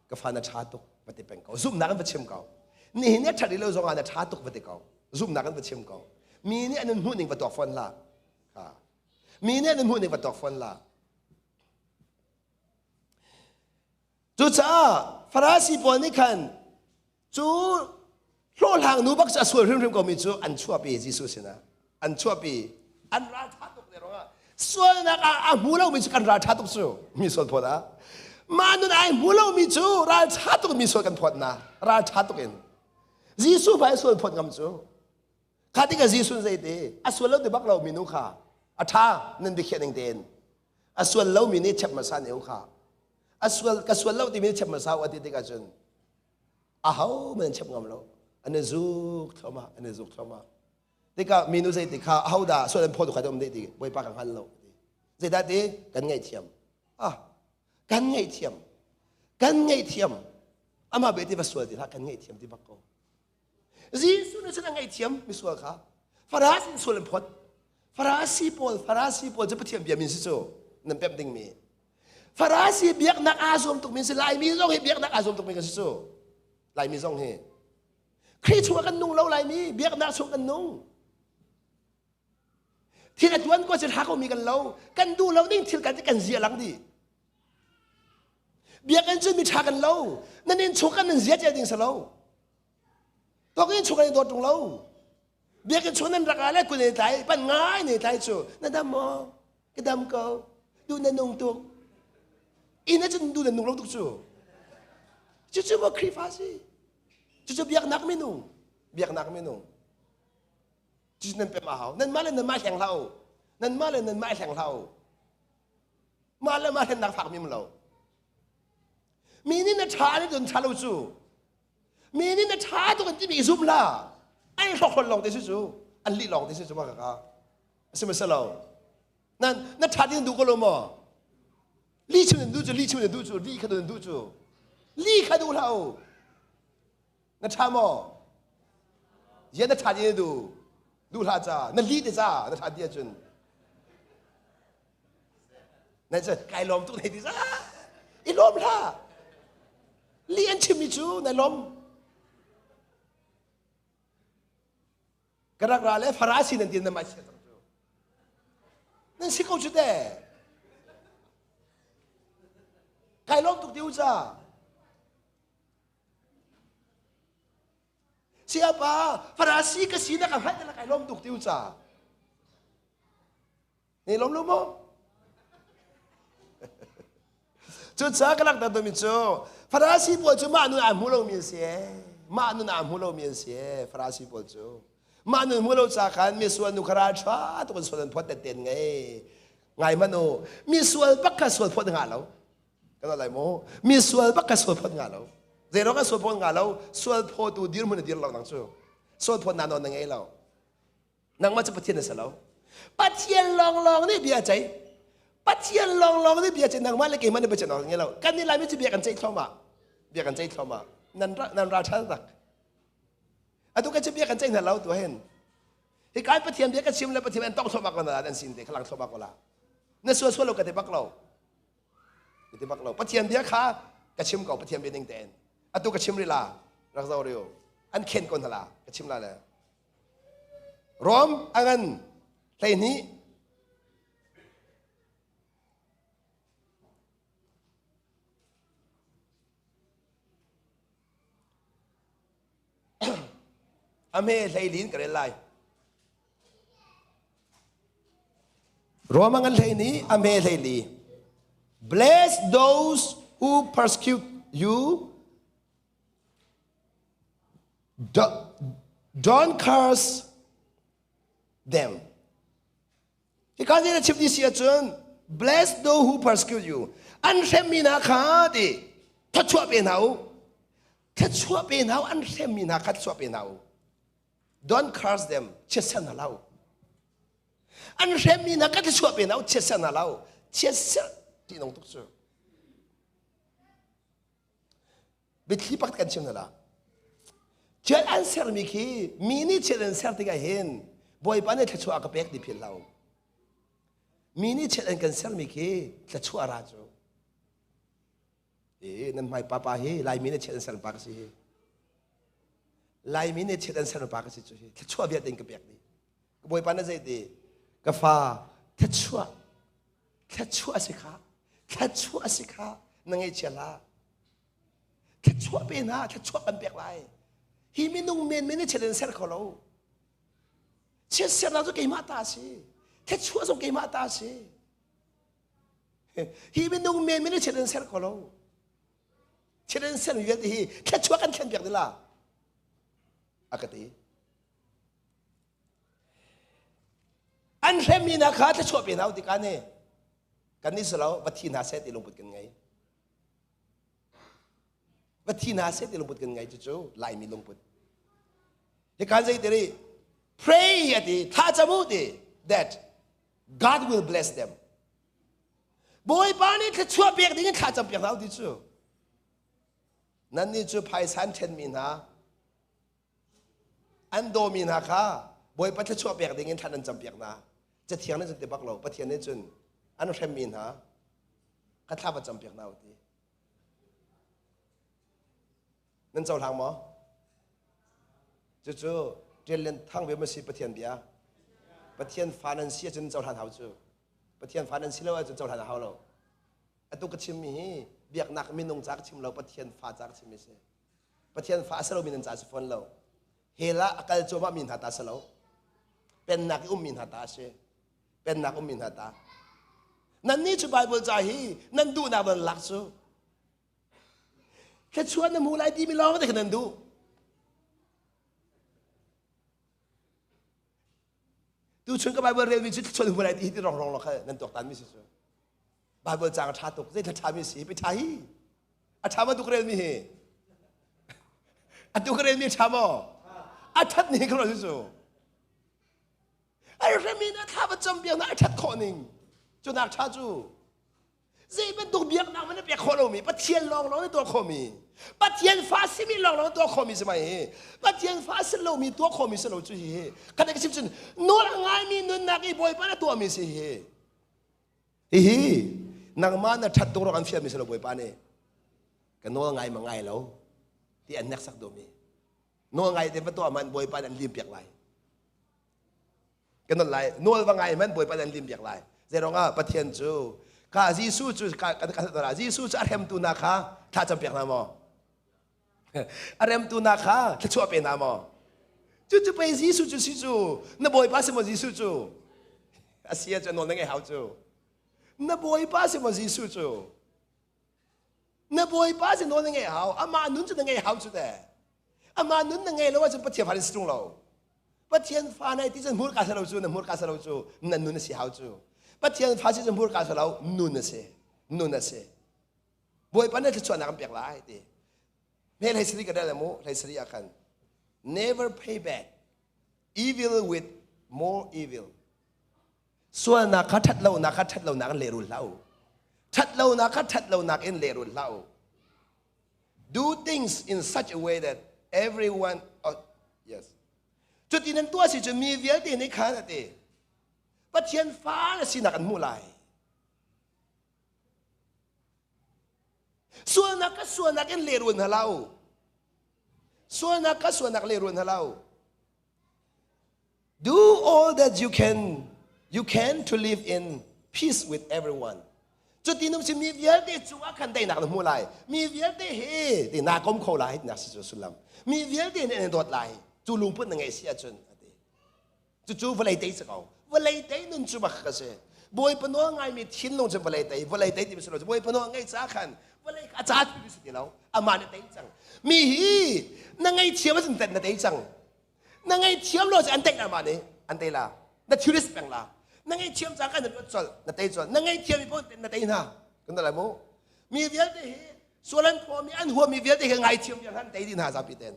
Ka fa na ṭha tuk va ti peng ko. Zumhnak in va chim ko. Nihin ni a ṭhat rih lo zongah na ṭha tuk va ti ko. Zumhnak in va chim ko. Mi nih an in hmuh ning va tuak fawn hlah. Mi nih an in hmuh ning va tuak fawn hlah. Cucaah Farasi pawl nih khan cu Hlawhhlang nu bak cu a sual hrimhrim komi cu an chuahpi Jesuh sinah. An chuahpi. An ralṭha tuk te ruangah sualnak ah a hmu lomi cu kan ralṭha tuk cu mi sual phawt ah. Mah nun ai hmu lomi cu ralṭha tuk mi sual kan phawt na. Ralṭha tuk in. Jesuh hmai sual phawt ngam cu. Kha tikah Jesuh zei ti a sual lo ti bak lo minu kha a ṭha nan biakhiah ning tein a sual lomi nih chep hmasa ne u kha a sual ka sual lo timi nih chep hmasa u a ti tikah cun aho man chep ngam lo an i zuk thluahmah an i zuk thluahmah tikah minu zei ti kha aho dah sual an phawt kha um deh ti bawipa ka hngal lo zeidah ti kan ngaihthiam ah kan ngaihthiam kan ngaihthiam amah be ti va sual ti hlah kan ngaihthiam ti bak ko Jesuh nih cun a ngaihthiam misual kha Farasi in sual an phawt Farasi pawl Farasi pawl cu Pathian bia min si cu nan pemh dingmi Farasi biaknak aa zuam tukmi si Laimi zong hi biaknak aa zuam tukmi kan si cu Laimi zong hi Khrih chungah kan nung lo Laimi biaknak chung kan nung thil a tuan ko si hra ko mi kan lo kan duh lo ding thil kan kan zia lang dih biakinn cu mi ṭha kan lo nan inn chung kan nan zia cia ding si lo Tok in chung an i dawt ṭung lo. Biakinn chung nan rak ah le kul ne tlai, pan ngai ne tlai cu na dam maw? Ka dam ko. Du na nung tuk. Inn ah cun du na nung lo tuk cu. Cucu maw Khrihfa si? Cucu biaknak minung. Biaknak minung. Cucu nan pem a hau. Nanmah le nanmah hleng hlah u. Nanmah le nanmah hleng hlah u. Mah le mah hlennak fak mi lo. Mi nih na ṭha an i don ṭha lo cu. Mi nih na ṭha tuk an timi i zum hlah. An hrokhrol lawng te si cu. An lih lawng te si cu ma kaka. A si ma si lo. Nan na ṭha tin duh ko lo maw? Li chim nan duh cu, li chim nan duh cu, li kha nan duh cu. Li kha duh hlah u. Na ṭha maw? Zia na ṭha ti na duh. Duh hlah ca. Na li te ca na ṭha ti ahcun. Na cu kai lawm tuk nei ti za. I lawm hlah. Li an chimmi cu na lawm. Ka rak ra le Farasi nan ti na mai chia cang cu. Nan si ko cu te. Kai lawm tuk ti u ca. Siapa Farasi ka si na ka hngalh na kai lawm tuk ti u ca. Ni lawm lo maw? Cucaah ka langhter duhmi cu Farasi pawl cu mah nun aa hmu lomi an si ee. Mah nun aa hmu lomi an si ee Farasi pawl cu. Mah nun hmu lo ca khan misual nu kha ral ṭha tuk in sual an phawt tetten ngei. Ngai hmanh u, misual bak kha sual phawt ngah lo. Kan lai maw? Misual bak kha sual phawt ngah lo. Zeiruang ah sual phawt ngah lo? Sual phawtu dirhmun a dir lo nang cu. Sual phawt na nawn na ngei lo. Nangmah cu Pathian na si lo. Pathian lawnglawng nih bia ceih. Pathian lawnglawng nih bia ceih. Nangmah le keimah nih bia ceih ngei lo. Kan nih Laimi cu bia kan ceih thluahmah. Bia kan ceih thluahmah. Nan nan ral ṭha tak. Atu kan cu bia kan ceih hna lo tu hin. Hi kai Pathian bia ka chim le Pathian an tong thluahmah ko na an sin te khalang thluahmah ko la. Na sual sual lo ka ti bak lo. Ka ti bak lo. Pathian bia kha ka chim ko Pathian bia ning tein. Atu ka chim rih la. Rak zo riu. An khen ko hna la. Ka chim la le. Rom a ngan 12 a hme hleilin ka rel lai. Rom a ngan 12 a hme 14 Bless those who persecute you Don't curse them. Hi ka nih na chim ti si ahcun bless those who persecute you. An hremmi hna kha ti thluachuah pe hna u. Thluachuah pe hna u. An hremmi hna kha thluachuah pe hna u. Don't curse them. Chiatser hna hlah u. An hremmi hna kha thluachuah pe hna u. Chiatser hna hlah u. Chiatser ti nong tuk cu. Biathli pakhat kan chim hna la. Thil an sermi khi mi nih thil an ser tikah hin Bawipa nih thluachuah a ka pek ti philh lo. Mi nih thil an kan sermi khi thluachuah ra cu. E nan hmai papa hi Laimi nih thil an ser pa ka si hi. Laimi nih thil an ser pa ka si cu hi. Thluachuah vialte in ka pek dih. Bawipa na zei ti? Ka fa thluachuah thluachuah si kha thluachuah si kha na ngaihchia hlah thluachuah pe hna thluachuah kan pek lai. Hi minung menmen nih chiat an ser kho lo. Chiat sernak cu keimah ta a si. Thluachuah zong keimah ta a si. Hi minung menmen nih chiat an ser kho lo. Chiat an sermi vialte hi thluachuah kan thlen piak dila. A ka ti. An hremmi hna kha thluachuah pe hna u tikah nih kan nih si lo va thi hna seh ti lungput kan ngei. Va thi hna seh ti lungput kan ngei cucu Laimi lungput. Hi kan zei ti pray ati tha cam u ti that God will bless them. Bawipa nih thluachuah pek ding in thla cam piak hna u ti cu. Nannih cu phaisa an ṭhenmi hna An dawmi hna kha Bawipa thluachuah pek ding in thlan an campiak hna. Cathiang nih cun ti bak lo. Pathian nih cun an hremmi hna kha thla va campiak hna u ti. Nan cohlang maw? Cucu Ṭial Lian Thang ve ma si Pathian bia? Pathian fa nan si ahcun cohlan hau cu. Pathian fa nan si lo ahcun cohlan a hau lo. Atu ka chimmi hi biaknak minung ca ka chim lo, Pathian fa ca ka chimmi si. Pathian fa a si lomi nan ca a si fawn lo. Hell ah a kal cuahmah mi hna ta si lo. Pennak i ummi hna ta a si. Pennak ummi hna ta. Nannih cu Bible ca hi nan duhnak nan lak cu. Thluachuah na hmu lai timi lawng te kha nan duh. Tuchun ka Bible relmi cu thluachuah na hmu lai ti hi ti rongrong lo kha nan tuaktan mi si cu. Bible caang a ṭha tuk. Zei thla ṭhami si? Pi ṭha hi. A ṭha maw tuk relmi hi? A tuk relmi ṭha maw? A ṭhat ning ka ruah cu. Ai hremi na thla va cam biak na a ṭhat khawh ning. Cu nak ṭha cu. Zei bantuk biaknak man na pek khawh lomi Pathian lawng lawng na tuah khawhmi. Pathian fa simi lawng lawng tuah khawhmi si mai hi. Pathian fa si lomi tuah khawhmi si lo cu hi. Kan ka chim cun nawl a ngaimi nunnak i Bawipa na tuahmi si hi. Hihi nangmah na ṭhat tuk ruang an fialmi si lo Bawipa nih ka nawl ngai ma ngai lo ti an hneksak duhmi. Nawl ngai te va tuah man Bawipa nih an lim piak lai. Ka nawl lai nawl va ngai man Bawipa nih an lim piak lai. Zeiruang ah Pathian cu ka Jesuh cu ka ka Jesuh cu a hremtu hna kha thla cam piak hna maw? A remtu hna kha thluachuah pe hna maw? Cucu pei Jesuh cu si cu na Bawipa si maw Jesuh cu? A si ahcun nawl na ngeih hau cu. Na Bawipa si maw Jesuh cu? Na Bawipa si nawl na ngeih hau. Amah nun cu na ngeih hau cu te. Amah nun na ngei lo ahcun Pathian fa na si ṭung lo. Pathian fa nai ti cun hmurka sa lo cu na hmurka sa lo cu na nun a si hau cu. Pathian fa si cu hmurka sa lo nun a si. Nun a si. Bawipa nih thluachuahnak an pek lai ti. Hme hlei sari ka rel mu hlei sari ah khan never pay back evil with more evil. Sualnak kha ṭhat lonak kha ṭhat lonak in lehrul hlah u. Ṭhat lonak kha ṭhat lonak in lehrul hlah u. Do things in such a way that everyone oh, yes. Cuti nan tuah si cu mi vialte nih khan a ti. Pathian fa na sinak an hmuh lai. Sualnak ka sualnak in lehrul hna hlah u. Sualnak ka sualnak lehrul hna hlah u. Do all that you can to live in peace with everyone. Cuti num si mi vialte cungah khan daihnak na hmu lai. Mi vialte he ti na kom kho lai nak si cu sullam. Mi vialte nih an dawt lai. Cu lungput na ngeih si ahcun ati. Cucu vawlei tei si ko. Vawlei tei nun cu bak ka si. Bawipa nawl ngaimi thinlung cu vawlei tei, vawlei tei timi si lo. Bawipa nawl ngaih ca khan vawlei a ca timi si ti lo. Amah nih tei cang. Mi hi na ngaithiam ahcun na tei cang. Na ngaithiam lo an tei amah nih an tei la. Na thilris peng la. Na ngaithiam ca kan na luat colh, na tei colh. Na ngaithiam mi paoh na tei hna. Kan lai mu. Mi vialte hi sual an phuami an huami vialte hi ngaithiam vial han tei dih hna zapi ten.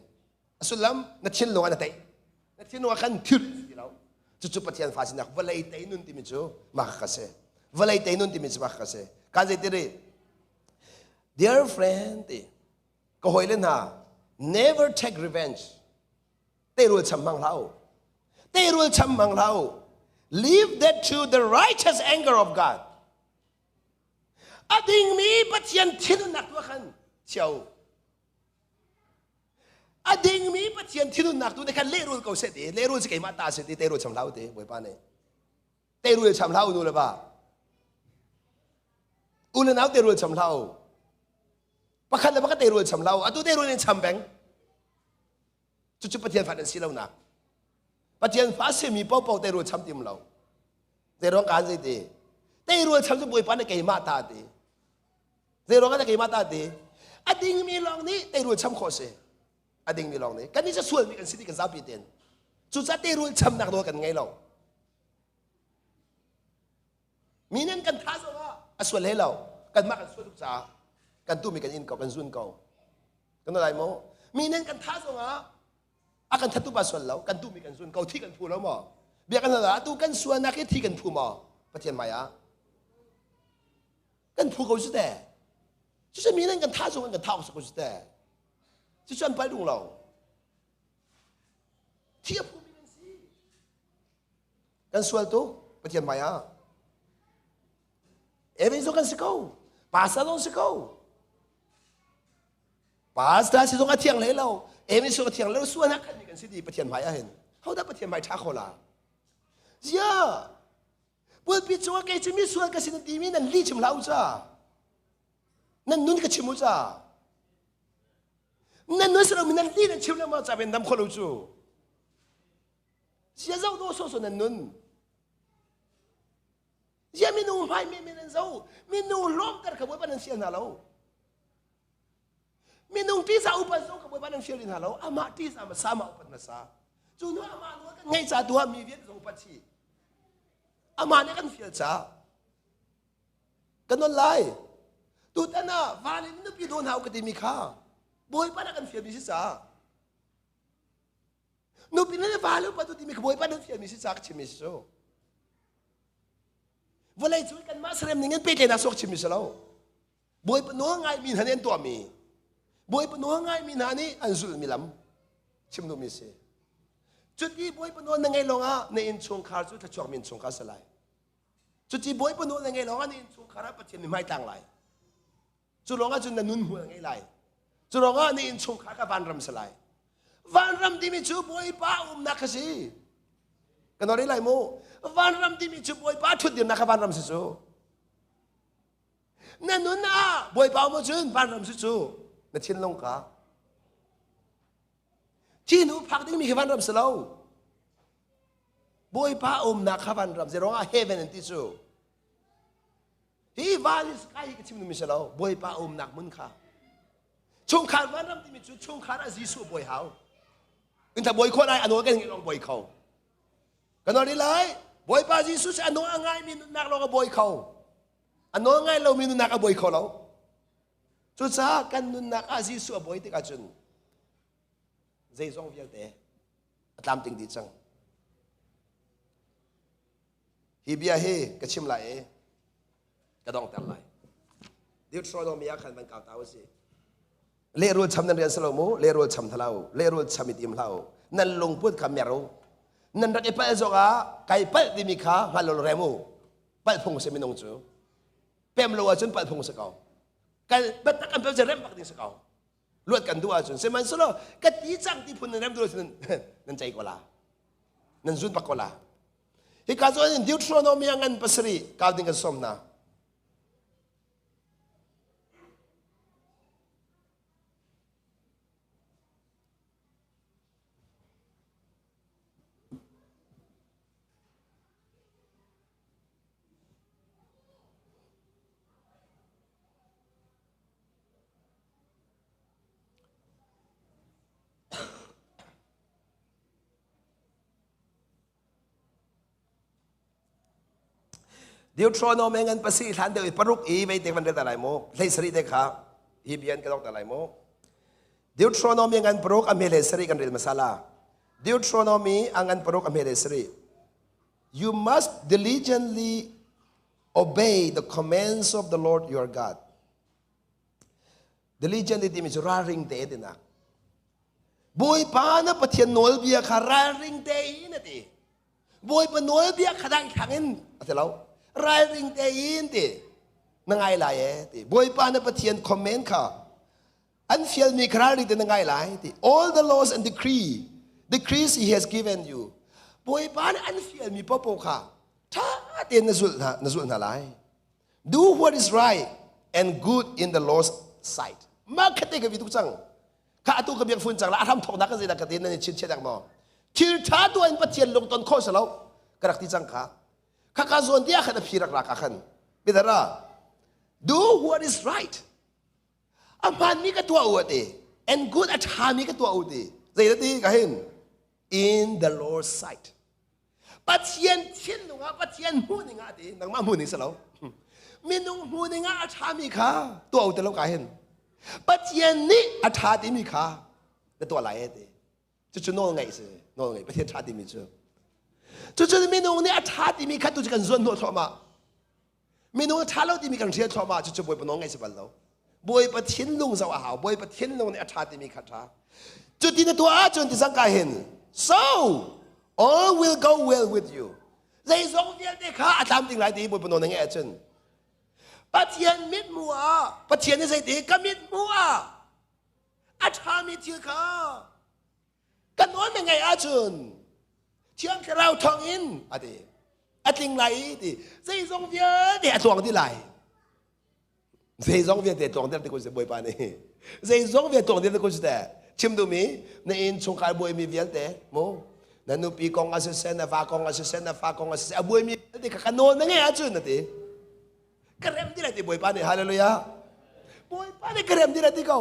A sullam na thinlung ah na tei. Na thinlung ah khan thil ti lo. Cucu Pathian fa sinak vawlei tei nun timi cu mah ka si. Vawlei tei nun timi cu mah ka si. Kan zei ti ri? Dear friend ti ka hawile hna never take revenge. Teirul cham hmang hlah u. Teirul cham hmang hlah u. Leave that to the righteous anger of God. A dingmi Pathian thinhunnak tu ah khan chia u. A dingmi Pathian thinhunnak tu nih khan lehrul ko seh ti lehrul si keimah ta si ti teirul cham hlah u ti Bawipa nih teirul cham hlah u nu le pa u le nau teirul cham hlah u pakhat le pakhat teirul cham hlah u atu teirul in cham peng. Cucu Pathian fa nan si lonak. Pathian fa simi paohpaoh teirul cham tim lo. Zeiruang kaan zei ti? Teirul cham cu Bawipa nih keimah ta ti. Zeiruang ah keimah ta ti? A dingmi lawng nih teirul cham khawh si. A dingmi lawng nih. Kan nih cu sualmi kan si ti kan zapi ten. Cucaah teirul chamnak nawl kan ngei lo. Mi nih kan tha zong ah a sual hlei lo. Kanmah kan sual tuk caah kan tumi kan in ko, kan zun ko. Kan lai maw? Mi nih kan tha zong ah a kan thattu pa sual lo, kan tumi kan zun ko, thi kan phu lo maw? Bia kan hal atu kan sualnak hi thi kan phu maw? Pathian hmai ah kan phu ko cu te. Cucu mi nih kan tha zong kan tha ko cu te. Cucu an palh rung lo. Thi a phumi kan si. Kan sual tu Pathian hmai ah. Evan zong kan si ko. Pastor zong si ko. Pastor si zong a thiang hlei lo. Evan zong a thiang lo. Sual ah khan mi kan si di Pathian hmai ah hin. Hodah Pathian hmai tha kho la? Zia. Pulpit cungah kei cu mi sual ka si na timi nan li chim hlah u ca. Nan nun ka chim u ca. Nan nun si lo mi nan li nan chim lengmang ca ven dam kho lo cu. Zia zoh dawh sawsawh nan nun. Zia minung hmai men men nan zo. Minung lawmter kha Bawipa nan fial hna lo. Minung ṭihzah upat zong kha Bawipa nan fial hna lo. Amah ṭihzah hmasa, amah upat hmasa. Cu hnu amah nawl kan ngeih ca tu ah mi vialte zong upat chih. Amah nih kan fial ca. Kan non lai. Tutan ah van in nupi daw hna u ka timi kha Bawipa nih kan fialmi si caah Nupi le va le upat timi ka bawipa nan fialmi si ca ka chimmi si cu. Vawlei cu kanmah serem ning in pehtlaihnak suak chimmi si lo. Bawipa nawl ngaimi hna nih an tuahmi. Bawipa nawl ngaimi hna nih an zulhmi lam chim duhmi si. Cuti Bawipa nawl na ngeih lawngah na innchungkhar cu thluachuakmi innchungkhar si lai. Cuti Bawipa nawl na ngeih lawngah na innchungkhar ah Pathian mi hmai tlang lai. Cu lawngah cun na nun hmual ngei lai. Cu lawngah na innchungkhar kha vanram si lai. Vanram timi cu Bawipa umnak kha si. Kan ori lai mu. Vanram timi cu Bawipa ṭhutdirnak kha vanram si cu. Na nun ah Bawipa um cun vanram si cu. Na thinlung ka. Thi hnu phak dingmi khi vanram si lo. Bawipa umnak kha vanram. Zeiruangah heaven an ti cu. Hi van hi sky hi ka chim mi si lo. Bawipa umnak hmun kha. Chungkhar vanram timi cu chungkhar ah Jesuh bawi hau. Inta bawi kho lai a nawl kan ngeih lawng bawi kho. Kan nawl lai. Bawipa Jesuh cu a nawl a ngaimi nunnak lawng a bawi kho. A nawl ngai lomi nunnak a bawi kho lo. Cucaah kan nunnak ah Jesuh a bawi tikah cun zeizong vialte a tlamtling dih cang. Hi bia hi ka chim lai i ka donghter lai. Deuteronomy ah khan van kau ta u sih. Lehrul cham nan rian si lo mu, lehrul cham hlah u, lehrul cham i tim hlah u. Nan lungput kha mer u. Nan rak i palh zong ah kai palh timi kha hngal lo rem u. Palh phung si minung cu. Pem lo ahcun palh phung si ko. Kal biatak an pem rem bak ding si ko. Luat kan duh ahcun sihmanhsehlaw ka ti cang ti phun nan rem duh ahcun nan cei ko la. Nan zun bak ko la. Hika zawn in Deuteronomy ngan pasarih kau ding kan sawm hna. Deuteronomy ngan pasi hlan deuh i paruk i vei te van rel ta lai mu hlei sarih te kha hi bia kan ta lai mu Deuteronomy ngan paruk a hme le sarih kan rel masala Deuteronomy a ngan paruk a hme le sarih You must diligently obey the commands of the Lord your God. Diligently timi cu ralring te tinak. Bawipa na Pathian nawlbia kha ralring tein a ti. Bawipa nawlbia kha dang thlang in a ti lo. Ralring tein ti. Na ngai lai e ti. Bawipa na Pathian comment kha an fialmi kha ralring tein na ngai lai ti. All the laws and decree decrees he has given you. Bawipa nih an fialmi popo kha ṭha tein na zulh hna na zulh hna lai. Do what is right and good in the Lord's sight. Mah khat te ka vi tuk cang. Kha atu ka biak fun cang la a hram thawknak ka zeidah ka ti nan i chinchiah dek maw? Thil ṭha tuah in Pathian lungton khawh si lo ka rak ti cang kha. Kha ka zawn ti ah khan a phi rak rak ah khan. Bidara do what is right. A hmaanmi ka tuah u ati. And good a ṭhami ka tuah u ti. Zei ti ka hin? In the Lord's sight. Pathian thinlung ah Pathian hmuhning ah ti nangmah hmuhning si lo. Minung hmuhning ah a ṭhami kha tuah u ti lo ka hin. Pathian nih a ṭha timi kha na tuah lai ti. Cucu nawl ngeih si, nawl ngeih Pathian ṭha timi cu. Cucu minung nih a ṭha timi kha tu cu kan zuan hnawh thluahmah. Minung a ṭha lo timi kan hrial thluahmah cucu Bawipa nawl ngaih si bal lo. Bawipa thinlung zoh a hau. Bawipa thinlung nih a ṭha timi kha ṭha. Cuti na tuah ahcun ti cangka hin so all will go well with you. Zeizong vialte kha a tlamtling lai ti Bawipa nawl na ngeih ahcun Pathian mithmuh ah Pathian nih zeiti ka mithmuh ah a ṭhami thil kha ka nawl na ngaih ahcun Thiang Thlarau thawngin a ti a tling lai ti zeizong vialte a tluang dih lai zeizong vialte tluang dih ti kun si Bawipa nih zeizong vialte tluang dih ti kun si te chim duhmi na inn chungkhar buaimi vialte mu na nupi kong a siseh na va kong a siseh na fa kong a siseh a buaimi vialte kha ka nawl na ngeih ahcun a ti ka rem ti lai ti Bawipa nih hallelujah Bawipa nih ka rem ti lai ti ko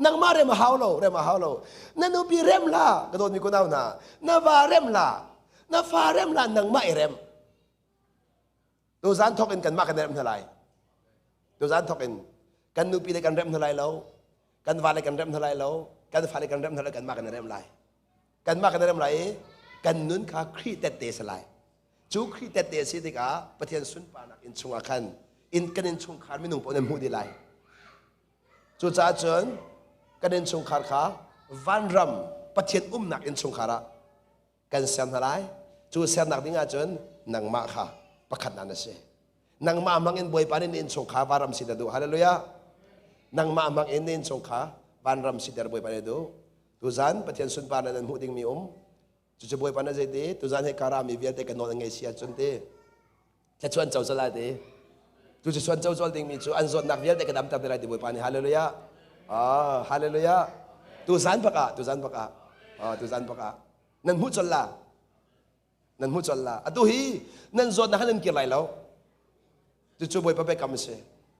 nangmah rem a hau lo rem a hau lo na nupi rem la ka dawtmi kunau hna na va rem la na fa rem la nangmah i rem tuzan thok in kanmah kan rem hna lai tuzan thok in kan nupi le kan rem hna lai lo kan va le kan rem hna lai lo kan fa le kan rem hna lai kanmah kan rem lai kanmah kan rem lai i kan nun kha Khrih tette si lai Cu Khrih tette a si tikah Pathian sunparnak inn chungah khan inn kan innchungkhar minung paoh nan hmuh dih lai. Cucaah cun kan innchungkhar kha vanram Pathian umnak innchungkhar ah kan ser hna lai. Cu sernak ding ahcun nangmah kha pakhatnak na si. Nangmah hmang in Bawipa nih na innchungkhar vanram si na duh. Hallelujah. Nangmah hmang in na innchungkhar vanram siter Bawipa nih a duh. Tuzan Pathian sunparnak nan hmuh dingmi um. Cucu Bawipa na zeiti tuzan hi kara mi vialte ka nawl an ngei si ahcun ti thluachuah an co colh lai ti tu cu chuan co colh dingmi cu an zawtnak vialte ka damter te lai ti Bawipa nih hallelujah ah hallelujah tuzan bak ah tuzan bak ah ah tuzan bak ah nan hmuh colh la nan hmuh colh la atu hi nan zawtnak han nan kir lai lo cucu Bawipa biakam a si.